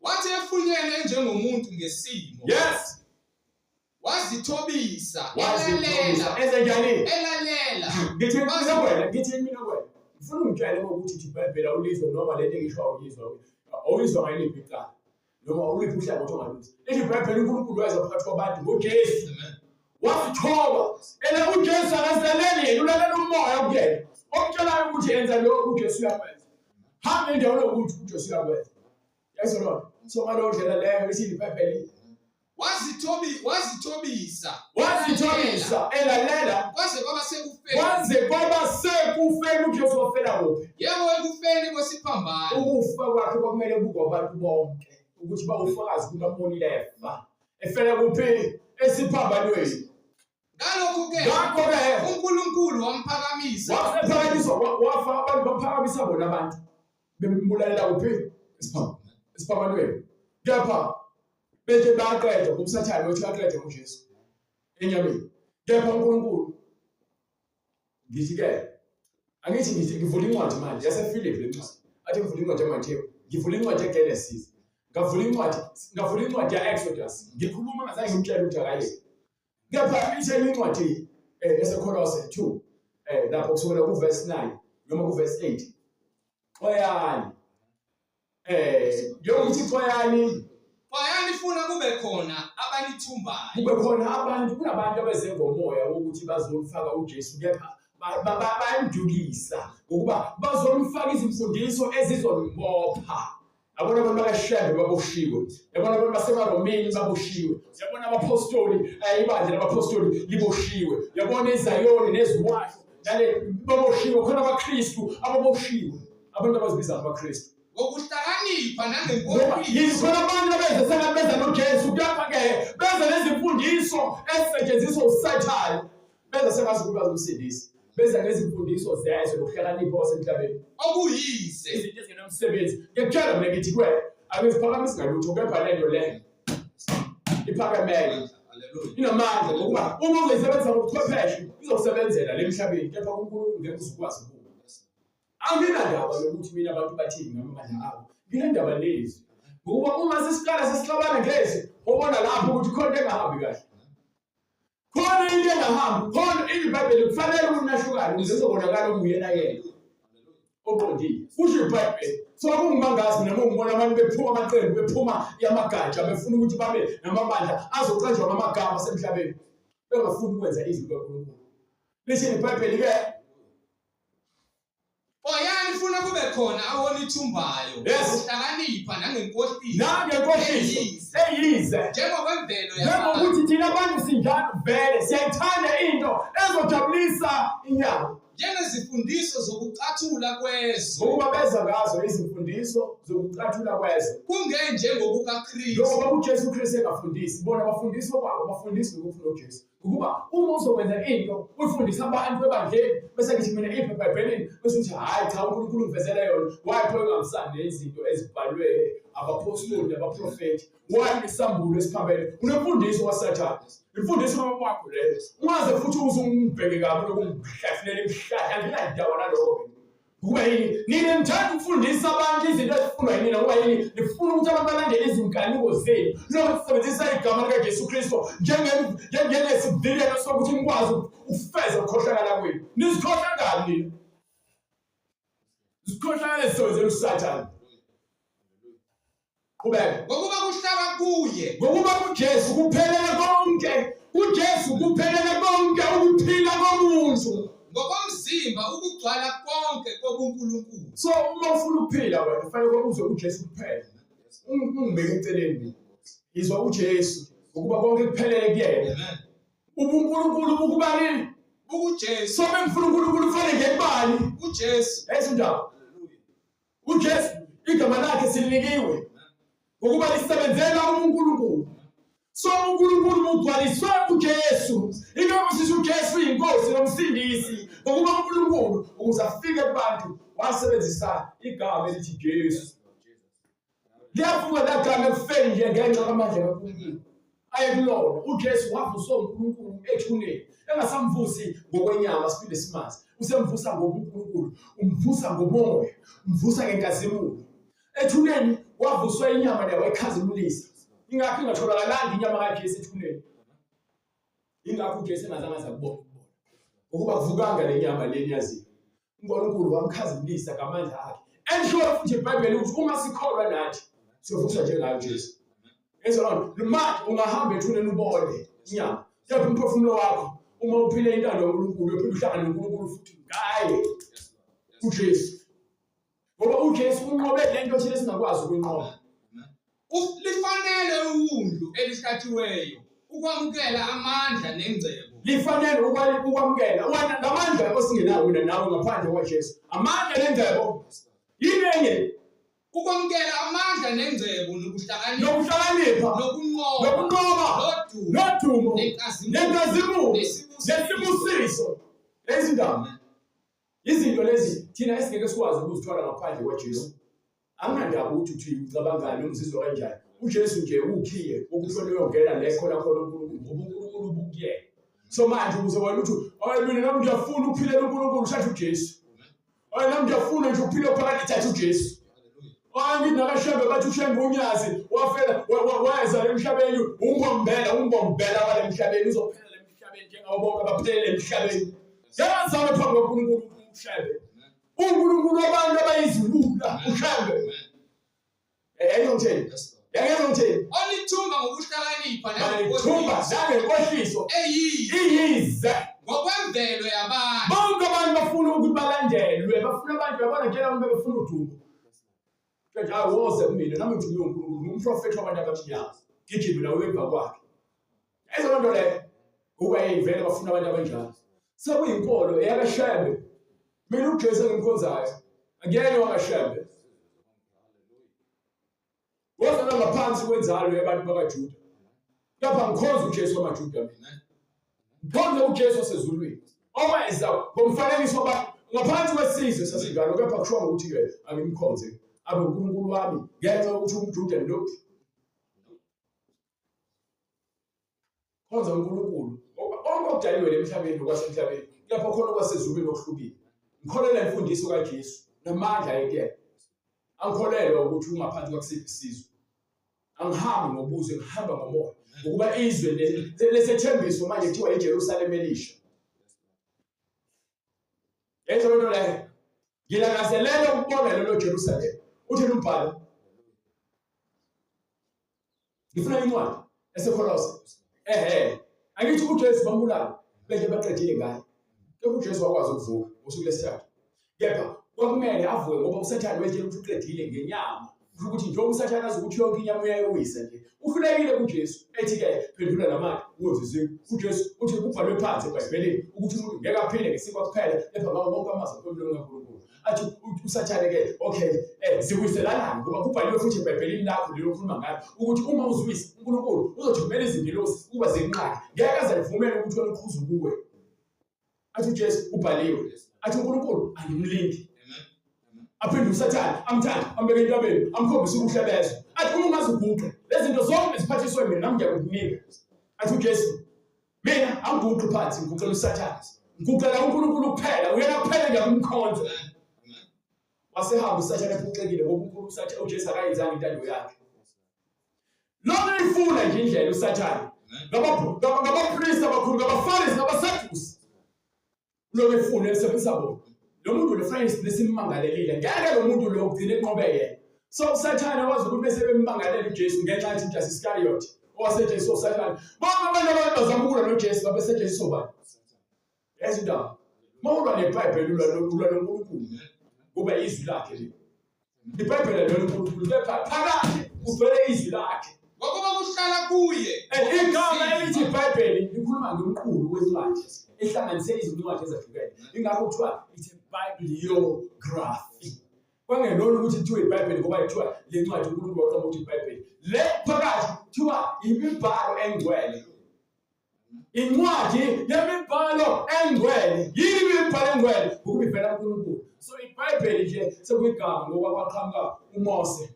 Wathi efunyenwe enjengomuntu ngesimo. Yes. Wazithobisa, Wazithobisa. elalela, Enze njani? elalela. Ngithi mina kuwena, ngithi mina kuwena. Ngifuna ungitshele ngokuthi ithi iBhayibheli awulizwa noma lento engisho awuyizwa. Awuyizwa ngayiliphi icala noma uliphi uhlangothi ongaluzwa. Lithi iBhayibheli uNkulunkulu weza phakathi kwabantu ngoJesu. Amen. Wazithoba. Ena uJesu akazilaleli yena, ulalela umoya kuyena. Omtshelayo ukuthi enza lokhu uJesu uyakwenza. Hamba endaweni yokuthi uJesu uyakwenza. Yazi lona. So ngaleyo ndlela leyo ithi iBhayibheli Wazithobi wazithobisa. Wazithobisa elalela kwaze kwaba sekufeni. Kwaze kwaba sekufeni. uJesu wafela kuphi? Yebo, ekufeni kwesiphambano. Ukufa kwakhe kwakumele kubukwe abantu bonke ukuthi bawufakazi ukuthi bambonile efa. Efela kuphi? Esiphambanweni. Ngalokho-ke Ngakho-ke uNkulunkulu wamphakamisa. Waphakanyiswa wafa abantu baphakamisa bona abantu bembulalela kuphi? Esiphambanweni. Kepha bethe baqeda ngobusathane wethi baqeda ngoJesu enyameni. Kepha uNkulunkulu ngithi-ke angithi ngithi ngivula incwadi manje yaseFilipi le ncwadi athi ngivula incwadi yaMathewu ngivula incwadi yeGenesis ngavula incwadi ngavula incwadi ya-Exodus ngikhuluma ngazange ngimtshele ukuthi akayeki Kepha ithe incwadi yaseKolose 2 lapho kusukela kuverse 9 noma kuverse 8 xwayani njengokuthi xwayani xwayani funa kube khona abanithumbayo kube khona abantu kunabantu abeze ngomoya wokuthi bazomfaka uJesu kepha bayamdukisa ngokuba bazomfaka izimfundiso ezizombopha. Yabona abantu bakaShembe baboshiwe, yabona abantu basemaromeni baboshiwe, yabona abaphostoli, ibandla labaphostoli liboshiwe, yabona iZayoni neziwasho nale baboshiwe, khona abaKristu ababoshiwe, abantu abazibiza ngabaKristu. Ngokuhlakanipha nangenkohliso. Yini khona abantu abeze sengathi beza noJesu, kepha-ke beza nezimfundiso ezisetshenziswa uSathane. Benza sengazi ukuthi bazomsindisa. Benza ngezimfundiso zezwe nokuhlakanipha kwasemhlabeni. Okuyize. Izinto ezingenamsebenzi. Ngiyakutshela mina ngithi kuwe, angiziphakamisi ngalutho kepha le nto le iphakemele. Inamandla ngokuba uma uzoyisebenzisa ngobuchwepheshe izokusebenzela le emhlabeni kepha kuNkulunkulu ngeke uze ukwazi ukuba. Anginandaba yokuthi mina abantu bathini ngamabandla abo. Nginendaba nezwi. Ngokuba uma sesiqala sesixabana ngezwi, ubona lapho ukuthi khona into engahambi kahle. Khona into engahambi, khona iBhayibheli kufanele ukuthi nahlukane ukuze kuzobonakala okunguyena yena oqondile. Kusho iBhayibheli. So akungimangazi mina uma ngibona abantu bephuma amaqembu, bephuma yamagatsha, befuna ukuthi babe namabandla azoqanjwa ngamagama asemhlabeni, bengafuni ukwenza izwi likaNkulunkulu. Lithini iBhayibheli-ke? Oyani funa kube khona awonithumbayo Yes. ngokuhlakanipha nangenkohliso Nangenkohliso eyize eyize. njengokwemvelo yabantu. Njengokuthi thina abantu sinjalo vele siyayithanda into ezojabulisa inyama. Njengezifundiso zokucathula kwezwe Ngokuba beza ngazo izimfundiso zokucathula kwezwe. kungenjengokukaKristu. Njengoba uJesu Kristu engafundisi, bona bafundisa okwabo, bafundisa ngokufuna uJesu. Ngokuba uma uzokwenza into uyifundise abantu ebandleni bese ngithi mina iphi eBhayibhelini bese uthi hhayi cha uNkulunkulu ungivezele yona why pho engihambisani nezinto ezibhalwe abaphostoli nabaprofethi why isambulo esiphambene unemfundiso waSathane imfundiso kababa wakho leyo ungaze futhi uze ungibheke kabi lokungihlafunela imihlahla anginandaba naloko mina Ngoba yini? Nina nithanda ukufundisa abantu izinto ezifunwa yinina ngoba yini? Nifuna ukuthi abantu balandele izinkanuko zenu. Njengoba sisebenzisa igama likaJesu Kristu njengesivikelo sokuthi nikwazi ukufeza ukukhohlakala kwenu. Nizikhohlakali nina. Zikhohlakala ezisebenzela uSathane. Qhubeka. Ngokuba kuhlala kuye. Ngokuba kuJesu kuphelele konke. KuJesu kuphelele konke ukuphila komuntu. Ngokomzimba ukugcwala konke kobuNkulunkulu. So uma ufuna ukuphila wena kufanele uzwe uJesu kuphela. Ungibeke eceleni mina. Izwa uJesu ngokuba konke kuphelele kuyena. Amen. UbuNkulunkulu bukubani? BukuJesu. So bengifuna uNkulunkulu kufanele ngekubani? KuJesu. Yesu njalo. UJesu igama lakhe silinikiwe ngokuba lisebenzela uNkulunkulu. So uNkulunkulu ugcwaliswe uJesu. Ingakho sithi uJesu uyinkosi nomsindisi ngokuba uNkulunkulu ukuze afike kubantu wasebenzisa igama elithi Jesu. Liyavuka lagama ekufeni nje ngenxa kamandla kaNkulunkulu. Ayekulona uJesu wavuswa uNkulunkulu ethuneni engasamvusi ngokwenyama siphinde simazi usemvusa ngobuNkulunkulu umvusa ngomoya umvusa ngenkazimulo ethuneni wavuswa inyama leyo wayikhazimulisa ingakho ingatholakalanga inyama kaJesu ethuneni ingakho uJesu engazange aze akubone ngokuba kuvukanga le nyama le niyaziyo uNkulunkulu wamkhazimulisa ngamandla akhe ensho futhi iBhayibheli ukuthi uma sikholwa nathi siyovuswa njengayo uJesu ezona manje ungahamba ethuneni ubone inyama kepha umphefumulo wakho uma uphile intando kaNkulunkulu uyophinde uhlangane noNkulunkulu futhi ngaye uJesu ngoba uJesu unqobe le nto thina singakwazi ukuyinqoba. Lifanele iwundlu elihlatshiweyo ukwamukela amandla nengcebo. Lifanele ukwamukela lamandla osingenawo mina nawe ngaphandle kwaJesu. Amandla nengcebo yini enye? Ukwamukela amandla nengcebo nokuhlakanipha nokuhlakanipha nokunqoba nokunqoba nodumo nodumo nenkazimulo nenkazimulo nesibusiso. nesibusiso. Lezi ndaba Izinto lezi thina esingeke sikwazi ukuzithola ngaphandle kwaJesu. Anginandaba ukuthi uthi ucabangani noma uzizwa kanjani. UJesu nje uwukhiye wokuthi wena uyongena le khona khona uNkulunkulu ngoba uNkulunkulu ubukuyena. So manje ukuze wena uthi hayi mina nami ngiyafuna ukuphilela uNkulunkulu uthathe uJesu. Hayi nami ngiyafuna nje ukuphila phakathi thatha uJesu. Hayi ngithi nakaShembe bathi uShembe unyazi wafela weza emhlabeni umbombela umbombela wale emhlabeni uzophela emhlabeni njengawo bonke abaphelele emhlabeni. Ngiyazama phambi kaNkulunkulu uShembe. UNkulunkulu wabantu abayiziwula uShembe. Yayizwa ngithini? Yayizwa ngithini? Onithumba ngokuhlakanipha Banithumba nangenkohliso eyize iyize. ngokwemvelo yabantu. Bonke abantu bafuna ukuthi balandelwe, bafuna abantu yabona nje abantu bebefuna udumo. Kanti hayi woze kumina nami ngithunywe uNkulunkulu, ngumprofethi wabantu abamnyama. Gijima nawe emva kwakhe. Ezo nto leyo ukuba yeyivele bafuna abantu abanjalo. Sekuyinkolo eyakaShembe. Mina uJesu engimkhonzayo akuyena wakaShembe. Wazalwa ngaphansi kwenzalo yabantu bakaJuda. Lapha ngikhonza uJesu wamaJuda mina. Ngikhonza uJesu osezulwini. Oweza ngomfanekiso wabantu ngaphansi kwesizwe sasinjalo kepha kushiwo ukuthi-ke angimkhonze abe uNkulunkulu wami ngenxa yokuthi umJuda nope. Khonza uNkulunkulu. Konke okudaliwe emhlabeni okwasemhlabeni, lapho khona okwasezulwini okuhlukile. Ngikholelwa imfundiso kaJesu namandla ayekuyena. Angikholelwa ukuthi ungaphansi kwakusiphi isizwe. Angihambi ngobuzwe, ngihamba ngomoya. Ngokuba izwe lesethembiso manje kuthiwa iJerusalema elisha. Yayizwa lento leyo. Ngilangazelela ukubona lelo Jerusalema. Uthini umbhalo? Ngifuna incwadi eseKolose. Ehhe. Angithi uJesu bambulala bese baqedile ngaye. Kepha uJesu wakwazi ukuvuka ngosuku lesithathu. Kepha kwakumele avuke ngoba uSathane wetshela ukuthi uqedile ngenyama. Kusho ukuthi njengoba uSathane azi ukuthi yonke inyama uyayiwisa nje. Uhlulekile kuJesu ethi-ke phendula namanje uwenze izinkwa. UJesu uthi kubhalwe phansi eBhayibhelini ukuthi umuntu ngeke aphile ngesinkwa kuphela kepha ngawo wonke amazwi aphuma kaNkulunkulu. Athi uSathane ke okay ziwiselanani ngoba kubhaliwe futhi eBhayibhelini lakho lelo okhuluma ngalo ukuthi uma uziwisa uNkulunkulu uzothumela izingelosi ukuba zikunqake. Ngeke aze avumele ukuthi wena uqhuze kuwe. Athi uJesu ubhaliwe. Athi uNkulunkulu angimlindi. Aphinde uSathane amthathe ambeke entabeni amkhombise ubuhle bezwe. Athi uma ungaze uguqe lezi zinto zonke ziphathiswe mina nami ngiyakukunika. Athi uJesu mina angiguqi phansi ngiguqela uSathane. Ngiguqela uNkulunkulu kuphela uyena kuphela ngiyakumkhonza. Wasehamba uSathane ephucekile ngoba uNkulunkulu uSathane uJesu akayenzanga intando yakhe. Lokhu ifuna nje indlela uSathane. Ngabapristi abakhulu, ngabaFarisi, ngabaSadusi. Lokhu efuna esebenzisa bona. Lo muntu lo fanele simmangalelile. Ngeke lo muntu lo ugcine enqobe yena. So uSathane wazi ukuthi bese bemmangalela uJesu ngenxa yathi Judas Iscariot owasetshenziswa uSathane. Bonke abantu abantu bazama ukulwa noJesu babesetshenziswa ubani? Yazi indaba. Uma ulwa neBhayibheli ulwa noNkulunkulu. Kuba izwi lakhe leli. IBhayibheli alilona uNkulunkulu kepha phakathi kugcwele izwi lakhe. Ngokuba kuhlala kuye. Igama elithi iBhayibheli likhuluma ngomqulu wencwadi ehlanganise izincwadi ezahlukene. Ingakho kuthiwa it's a bibliography. Kwangelona ukuthi kuthiwa iBhayibheli ngoba kuthiwa le ncwadi uNkulunkulu waqamba ukuthi iBhayibheli. Le phakathi kuthiwa imibhalo engcwele. Incwadi yemibhalo engcwele. Yini imibhalo engcwele? Ngokuba ivela kuNkulunkulu. So iBhayibheli nje sekuyigama ngoba kwaqhamuka uMose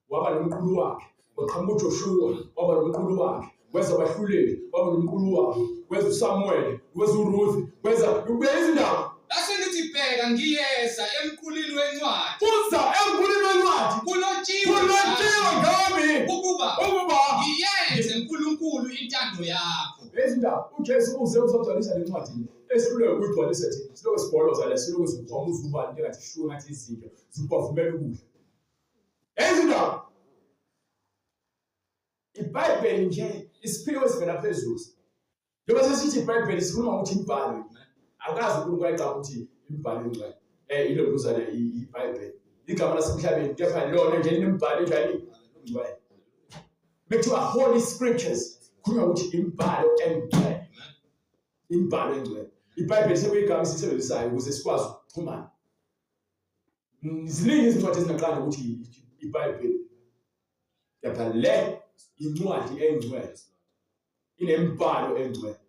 waba nomqulu wakhe, kwaqhamuka uJoshua waba nomqulu wakhe, Kweza abahluleli, waba nomqulu wabo, kweza uSamuel, kweza uRuth, kweza izindaba. Lase lithi bheka ngiyeza emqulwini wencwadi. Uza emqulwini wencwadi. Kulotshiwe. Kulotshiwe ngami. Ukuba ukuba ngiyenze uNkulunkulu intando yakho. Izindaba uJesu uze uzogcwalisa le ncwadi esihluleke ukuyigcwalisa thina. Silokhu sibholoza la, silokhu sigoma uzubani into engathi shuka ngathi izinto zikubavumela ukudla. Izindaba iBhayibheli nje isiphiwo esivela phezulu. Njengoba sesithi iBhayibheli sikhuluma ngokuthi imibhalo. Akazi uNkulunkulu ayicaba ukuthi imibhalo engcwele. Ilo mbuzana iBhayibheli. Igama lasemhlabeni kepha lona nje linemibhalo enjani? Ingcwele. Bekuthiwa Holy Scriptures, khuluma ukuthi imibhalo engcwele. Imibhalo engcwele. IBhayibheli sekuyigama esisebenzisayo ukuze sikwazi ukuxhumana. Ziningi izincwadi ezingaqala ukuthi iBhayibheli. Kepha le incwadi engcwele. Inemibhalo engcwele.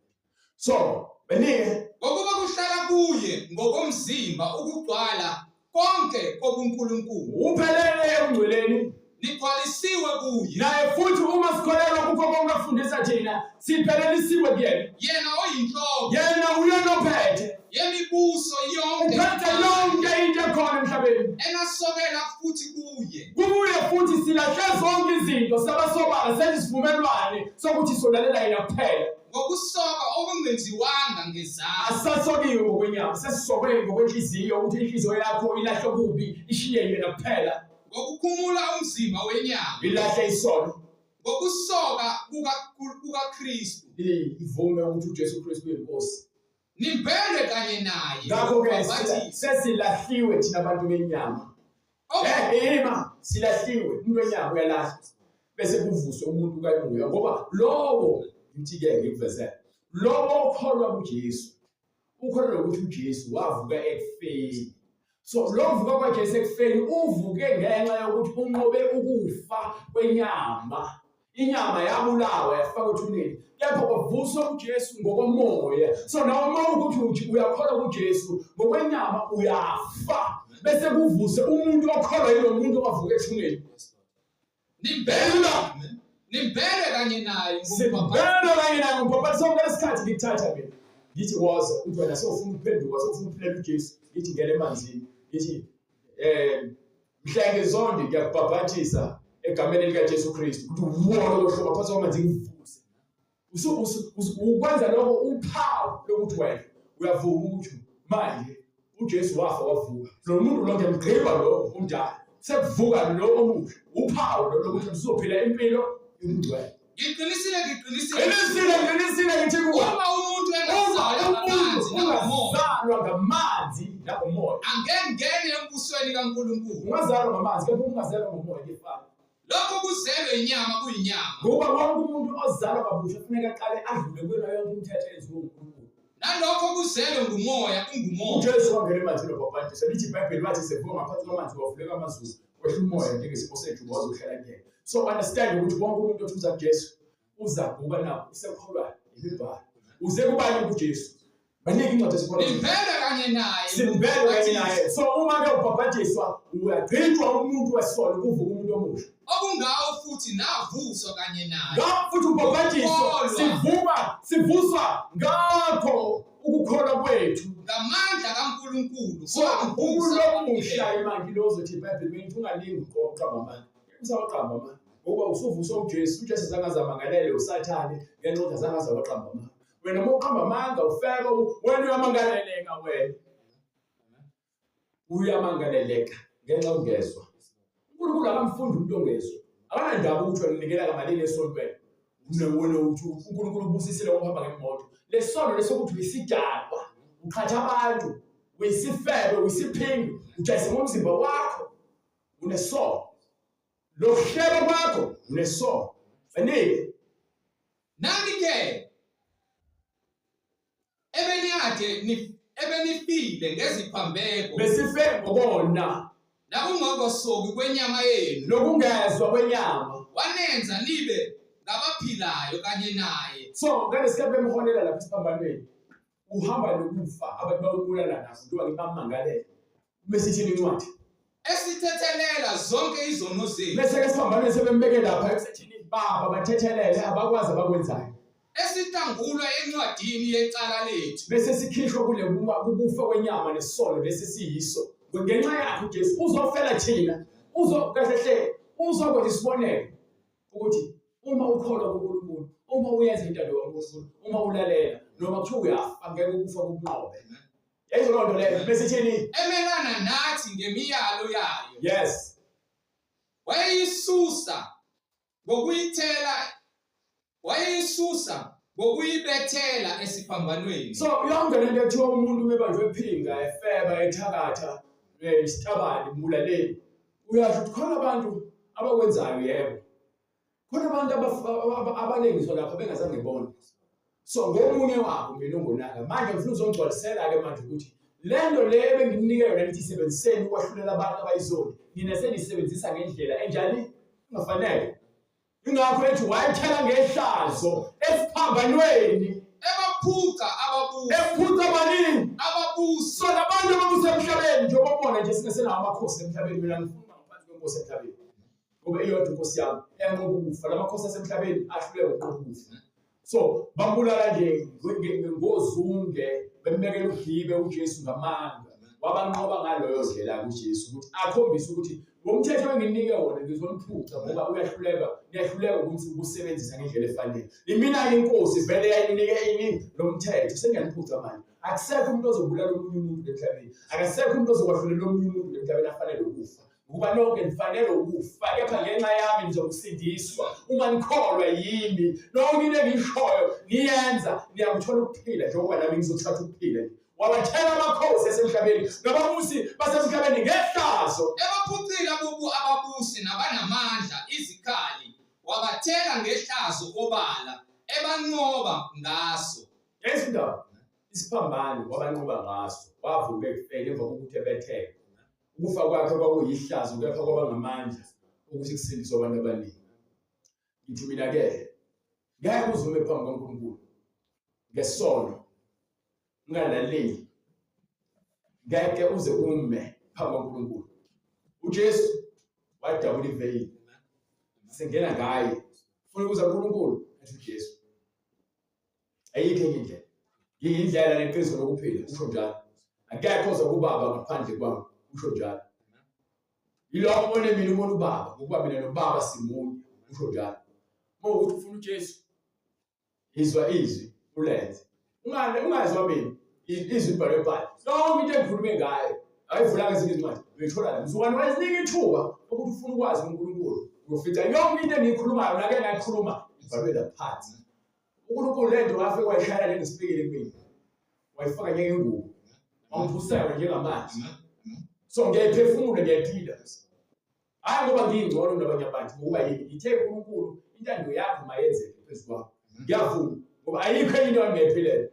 So, beningi ngokuba kuhlala kuye ngokomzimba ukugcwala konke kobuNkulunkulu. Uphelele ebungcweleni. Nigcwalisiwe kuye. Naye futhi uma sikholelwa kukho konke afundisa thina, siphelelisiwe kuyena. Yena oyinhloko. Yena uyena ophethe. Yemibuso yonke. Uphethe yonke into ekhona emhlabeni. Enasokela futhi kuye. Kuye futhi silahle zonke izinto sabasobala senze isivumelwane sokuthi solalela yena kuphela. Ngokusoka okungenziwanga ngezandla. Asisasokiwe ngokwenyama, sesisokwe ngokwenhliziyo ukuthi inhliziyo yakho ilahle okubi ishiye yena kuphela. Ngokukhumula umzimba wenyama. Ilahle isono. Ngokusoka kukaKristu. Ivume ukuthi uJesu Kristu uyinkosi. Nimbelwe kanye naye. Ngakho-ke sesilahliwe thina abantu benyama. Ima silahliwe, umuntu wenyama uyalahla. Bese kuvuswe umuntu kamoya ngoba lowo ngithi-ke ngikuvezele. Lowo okholwa kuJesu ukholelwa ukuthi uJesu wavuka ekufeni. So lo vuka kwaJesu ekufeni uvuke ngenxa yokuthi unqobe ukufa kwenyama. Inyama yabulawa yafakwa ethuneni, kepha kwavuswa uJesu ngokomoya. So nawe uma ukuthi uyakholwa kuJesu ngokwenyama uyafa, bese kuvuse umuntu okholwa yilo muntu owavuka ethuneni. Nimbelwe nimbelwe kanye naye Simbelwe kanye naye ngombhaphathiso. Sonke lesikhathi ngikuthatha mina ngithi woza, uthi wena sewufuna ukuphenduka, sewufuna ukuphilela uJesu, ngithi ngena emanzini, ngithi mhlenge zonke ngiyakubhabhathisa egameni likaJesu Kristu, ukuthi wona lohlobo phansi kwamanzi ngivuse. Ukwenza lokho uphawu lokuthi wena uyavuma ukuthi manje uJesu wafa wavuka. Lo muntu lo ngiyamgqiba lo umdala, sekuvuka lo omusha. Uphawu lo lokuthi uzophila impilo yobungcwele. Ngiqinisile, ngiqinisile. Ngiqinisile, ngiqinisile ngithi kuwe. Uma umuntu engazalwa ngamanzi nangomoya, ngamanzi nangomoya, angengene embusweni kaNkulunkulu. Ungazalwa ngamanzi kepha ungazalwa ngomoya kuyefana. Lokho kuzelwe inyama kuyinyama. Ngoba wonke umuntu ozalwa kabusha kufuneka aqale adlule kuyona yonke imithetho eyenziwe uNkulunkulu. Nalokho kuzelwe ngumoya kungumoya. uJesu wangena emanzini wabhabhathiswa. Lithi iBhayibheli wathi sevuka ngaphansi kwamanzi wavuleka amazulu, kwehla umoya njengesipho sejuba wazohlala kuyena. So understand ukuthi wonke umuntu othi uza kuJesu uza kuba nawo usekholwa imibhalo. Uze kubani kuJesu? Baningi incwadi esikholwa. Nimbelwe kanye naye. Simbelwe kanye naye. So uma ke ubhabhatiswa uyagqitshwa umuntu wesono kuvuka umuntu omusha. Okungawo futhi navuswa kanye naye. Ngakho futhi ubhabhatiswa sivuka sivuswa ngakho ukukholwa kwethu ngamandla kaNkulunkulu. So umuntu omusha manje lo ozothi iBhayibheli bengithi ungalingi uqoqa amandla. Usawaqamba amanga. Ngoba usuvuswa uJesu, uJesu zange azamangalele uSathane ngenxa yokuthi azange azawaqamba amanga. Wena uma uqamba amanga ufebe, wena uyamangaleleka wena. Uyamangaleleka ngenxa yokungezwa. uNkulunkulu akamfundi umuntu ongezwa. Akanandaba ukuthi wena unikela ngamalini esontweni. Wena uthi uNkulunkulu ubusisile ngokuhamba ngemoto. Lesono lesokuthi uyisidakwa, uqhatha abantu, uyisifebe, uyisiphingi, ujayise ngomzimba wakho. Unesono. Lokuhleba kwakho unesono. Fanele. Nani ke ebenifile ngeziphambeko. Besife ngokona. Nakungokosoki kwenyama yenu. Nokungezwa kwenyama. Wanenza nibe ngabaphilayo kanye naye. So ngalesikhathi bemholela lapha esiphambanweni. Uhamba nokufa abantu bayobulala naso njengoba ngibamangalela. Bese ithini incwadi? Esithethelela zonke izono zethu. Bese ke siphambanweni sebembeke lapha ekusethini baba bathethelele abakwazi abakwenzayo. Esihlangulwa encwadini yecala lethu. Bese sikhishwa kule kufa kwenyama nesono lesi siyiso. Ngenxa yakhe uJesu uzofela thina. Uzo kahle hle uzokwenza isibonelo ukuthi uma ukholwa kuNkulunkulu, uma uyenza intando kaNkulunkulu, uma ulalela noma kuthiwa uyafa ngeke ukufa kukunqobe. Yayizwa loo nto leyo bese ithini? Emelana nathi ngemiyalo yayo. Yes. Wayeyisusa ngokuyithela wayeyisusa ngokuyibethela esiphambanweni. So yonke lento ethiwa umuntu umebanjwe ephinga, efeba, ethakatha, isitabane, mbulaleli. Uyasho ukuthi khona abantu abakwenzayo yebo. Khona abantu abalengiswa lapha bengazange bone. So ngomunye wabo mina ongonanga. Manje ngifuna uzongigcwalisela-ke manje ukuthi le nto le ebengininike yona nithi isebenziseni ukwahlulela abantu abayizoni, nina senisebenzisa ngendlela enjani engafanele. Ingakho ethi wayethela ngehlazo esiphambanweni. Ebaphuca ababusi. Ephuca abaningi. Ababusi. So nabantu ababusa emhlabeni njengoba ubona nje singesenawo amakhosi emhlabeni mina ngifuna ngaphansi kwenkosi emhlabeni. Ngoba iyodwa inkosi yami eyanqoba ukufa. Lamakhosi asemhlabeni ahluleka ukunqoba ukufa. So bambulala nje ngozunge bembekela ugibe uJesu ngamanga. Wabanqoba ngaloyo ndlela uJesu ukuthi akhombise ukuthi ngomthetho enginike wona ngizoniphuca ngoba uyahluleka niyahluleka ukuthi ukusebenzisa ngendlela efanele. Imina-ke inkosi vele yayinike ini lo mthetho sengiyaniphuca manje. Akusekho umuntu ozobulala omunye umuntu emhlabeni. Akasekho umuntu ozokwahlulela omunye umuntu emhlabeni afanele ukufa. Ngokuba nonke nifanele ukufa, kepha ngenxa yami nizokusindiswa. Uma nikholwa yimi, nonke into engiyishoyo niyenza, niyakuthola ukuphila njengoba nami ngizothatha ukuphila. Wabathela amakhosi asemhlabeni nababusi basemhlabeni ngehlazo. Ebaphucile abubu ababusi nabanamandla izikhali, wabathela ngehlazo obala, ebanqoba ngaso. Yazi indaba, isiphambano wabanqoba ngaso, wavuka ekufeni emva kokuthi ebethelwe. Ukufa kwakhe kwakuyihlazo kepha kwaba ngamandla ukuthi kusindiswe abantu abaningi. Ngithi mina ke ngeke uzume phambi kaNkulunkulu ngesono ungalaleli ngeke uze ume phambi kaNkulunkulu. uJesu wadabula iveyili singena ngaye funa ukuza kuNkulunkulu athi uJesu Ayikho enye indlela. Ngiyindlela neqiniso lokuphila, usho njalo. Akekho oza kubaba ngaphandle kwami, usho njalo. Yilokho ubone mina ubona ubaba, ngokuba mina nobaba simunye, usho njalo. Uma ukuthi ufuna uJesu, izwa izwi ulenze. Ungane ungazwa mina izwi libhalwe phansi. Yonke into engikhulume ngayo ayivulanga ezinye izincwadi uyithola la. Mzukwane wayezinika ithuba ukuthi ufuna ukwazi uNkulunkulu. Uyofica yonke into engiyikhulumayo nake ngayikhuluma ibhalwe la phansi. uNkulunkulu lento wafike wayishayela le ngesipikili kumina wayifaka njengengubo wangiphusela njengamanzi so ngiyayiphefumula ngiyayiphila hhayi ngoba ngiyingcono kunabanye abantu ngokuba yini ngithe uNkulunkulu intando yakho mayenzeke phezu kwakho ngiyavuma ngoba ayikho enye into engiyiphilela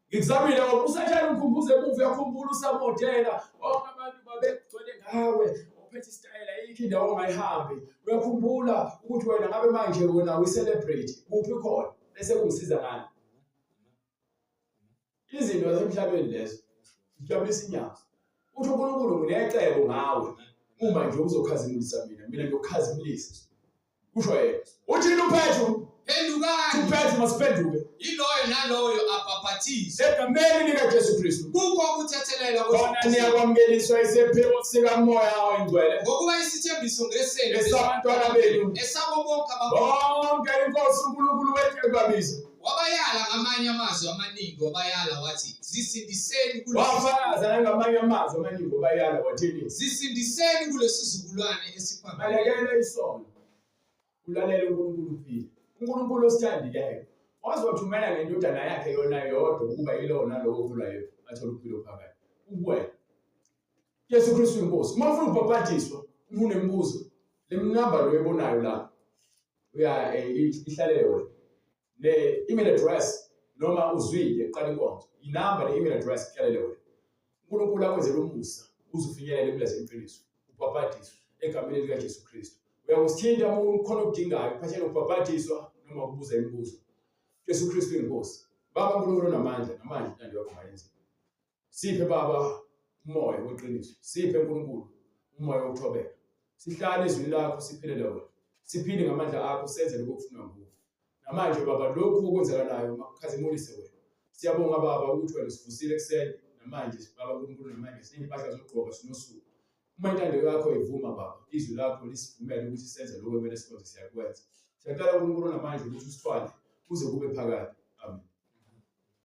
ngikuzamile ngoba usathane ungikhumbuza emuva uyakhumbula usamodela bonke abantu babegcwele ngawe uphethe isitayela ayikho indawo ongayihambi uyakhumbula ukuthi wena ngabe manje wena uyi-celebrate kuphi khona bese kungisiza ngani izinto zasemhlabeni lezo zijabulisa inyama uthi uNkulunkulu nginecebo ngawe uma nje uzokhazimulisa mina mina ngiyokhazimulisa kusho yena uthini uPetru Phendukani uPetru masiphenduke yiloyo naloyo abhaphathizwe egameni likaJesu Kristu kukho ukuthethelelwa khona kwezono niyakwamukeliswa isiphiwo sikaMoya oyiNgcwele ngokuba isithembiso ngesenu esabantwana benu esabo bonke abakholwa bonke inkosi uNkulunkulu wethu ebabiza wabayala ngamanye amazwi amaningi wabayala wathi zisindiseni kulesi wafakaza nangamanye amazwi amaningi wabayala wathini zisindiseni kulesizukulwane esiphambili balekela isono ulalele uNkulunkulu uphile uNkulunkulu osithandileyo waze wathumela ngendodana yakhe yona yodwa ukuba yilowo nalowo okholwayo athole ukuphila okuphakade ukuwena Jesu Kristu inkosi uma ufuna ukubhabhadiswa uma unemibuzo le namba lo ebonayo la uya ihlalele wena le email address noma uzwile qala inkonzo inamba le email address ihlalele wena uNkulunkulu akwenzele umusa uze ufinyelele kulezi iqiniso ubhabhadiswe egameni likaJesu Kristu uyakusithinta uma ukhona okudingayo kuphathele ukubhabhadiswa noma ukubuza imibuzo Jesu Kristu inkosi baba uNkulunkulu onamandla namandla intando yakho mayenziwe siphe baba umoya weqiniso siphe uNkulunkulu Umoya wokuthobeka. Sihlale ezwini lakho siphilele wena. Siphile ngamandla akho senze lokho okufunwa nguwe. Namanje baba lokhu okwenzakalayo makukhazimulise wena. Siyabonga baba ukuthi wena usivusile ekuseni namanje baba uNkulunkulu namanje siney'mpahla zokugqoka sinosuku. Uma intando yakho ivuma baba, izwi lakho lisivumele ukuthi senze lokho ekumele sikwenze siyakwenza. Siyacela uNkulunkulu namanje ukuthi usithwale kuze kube phakade.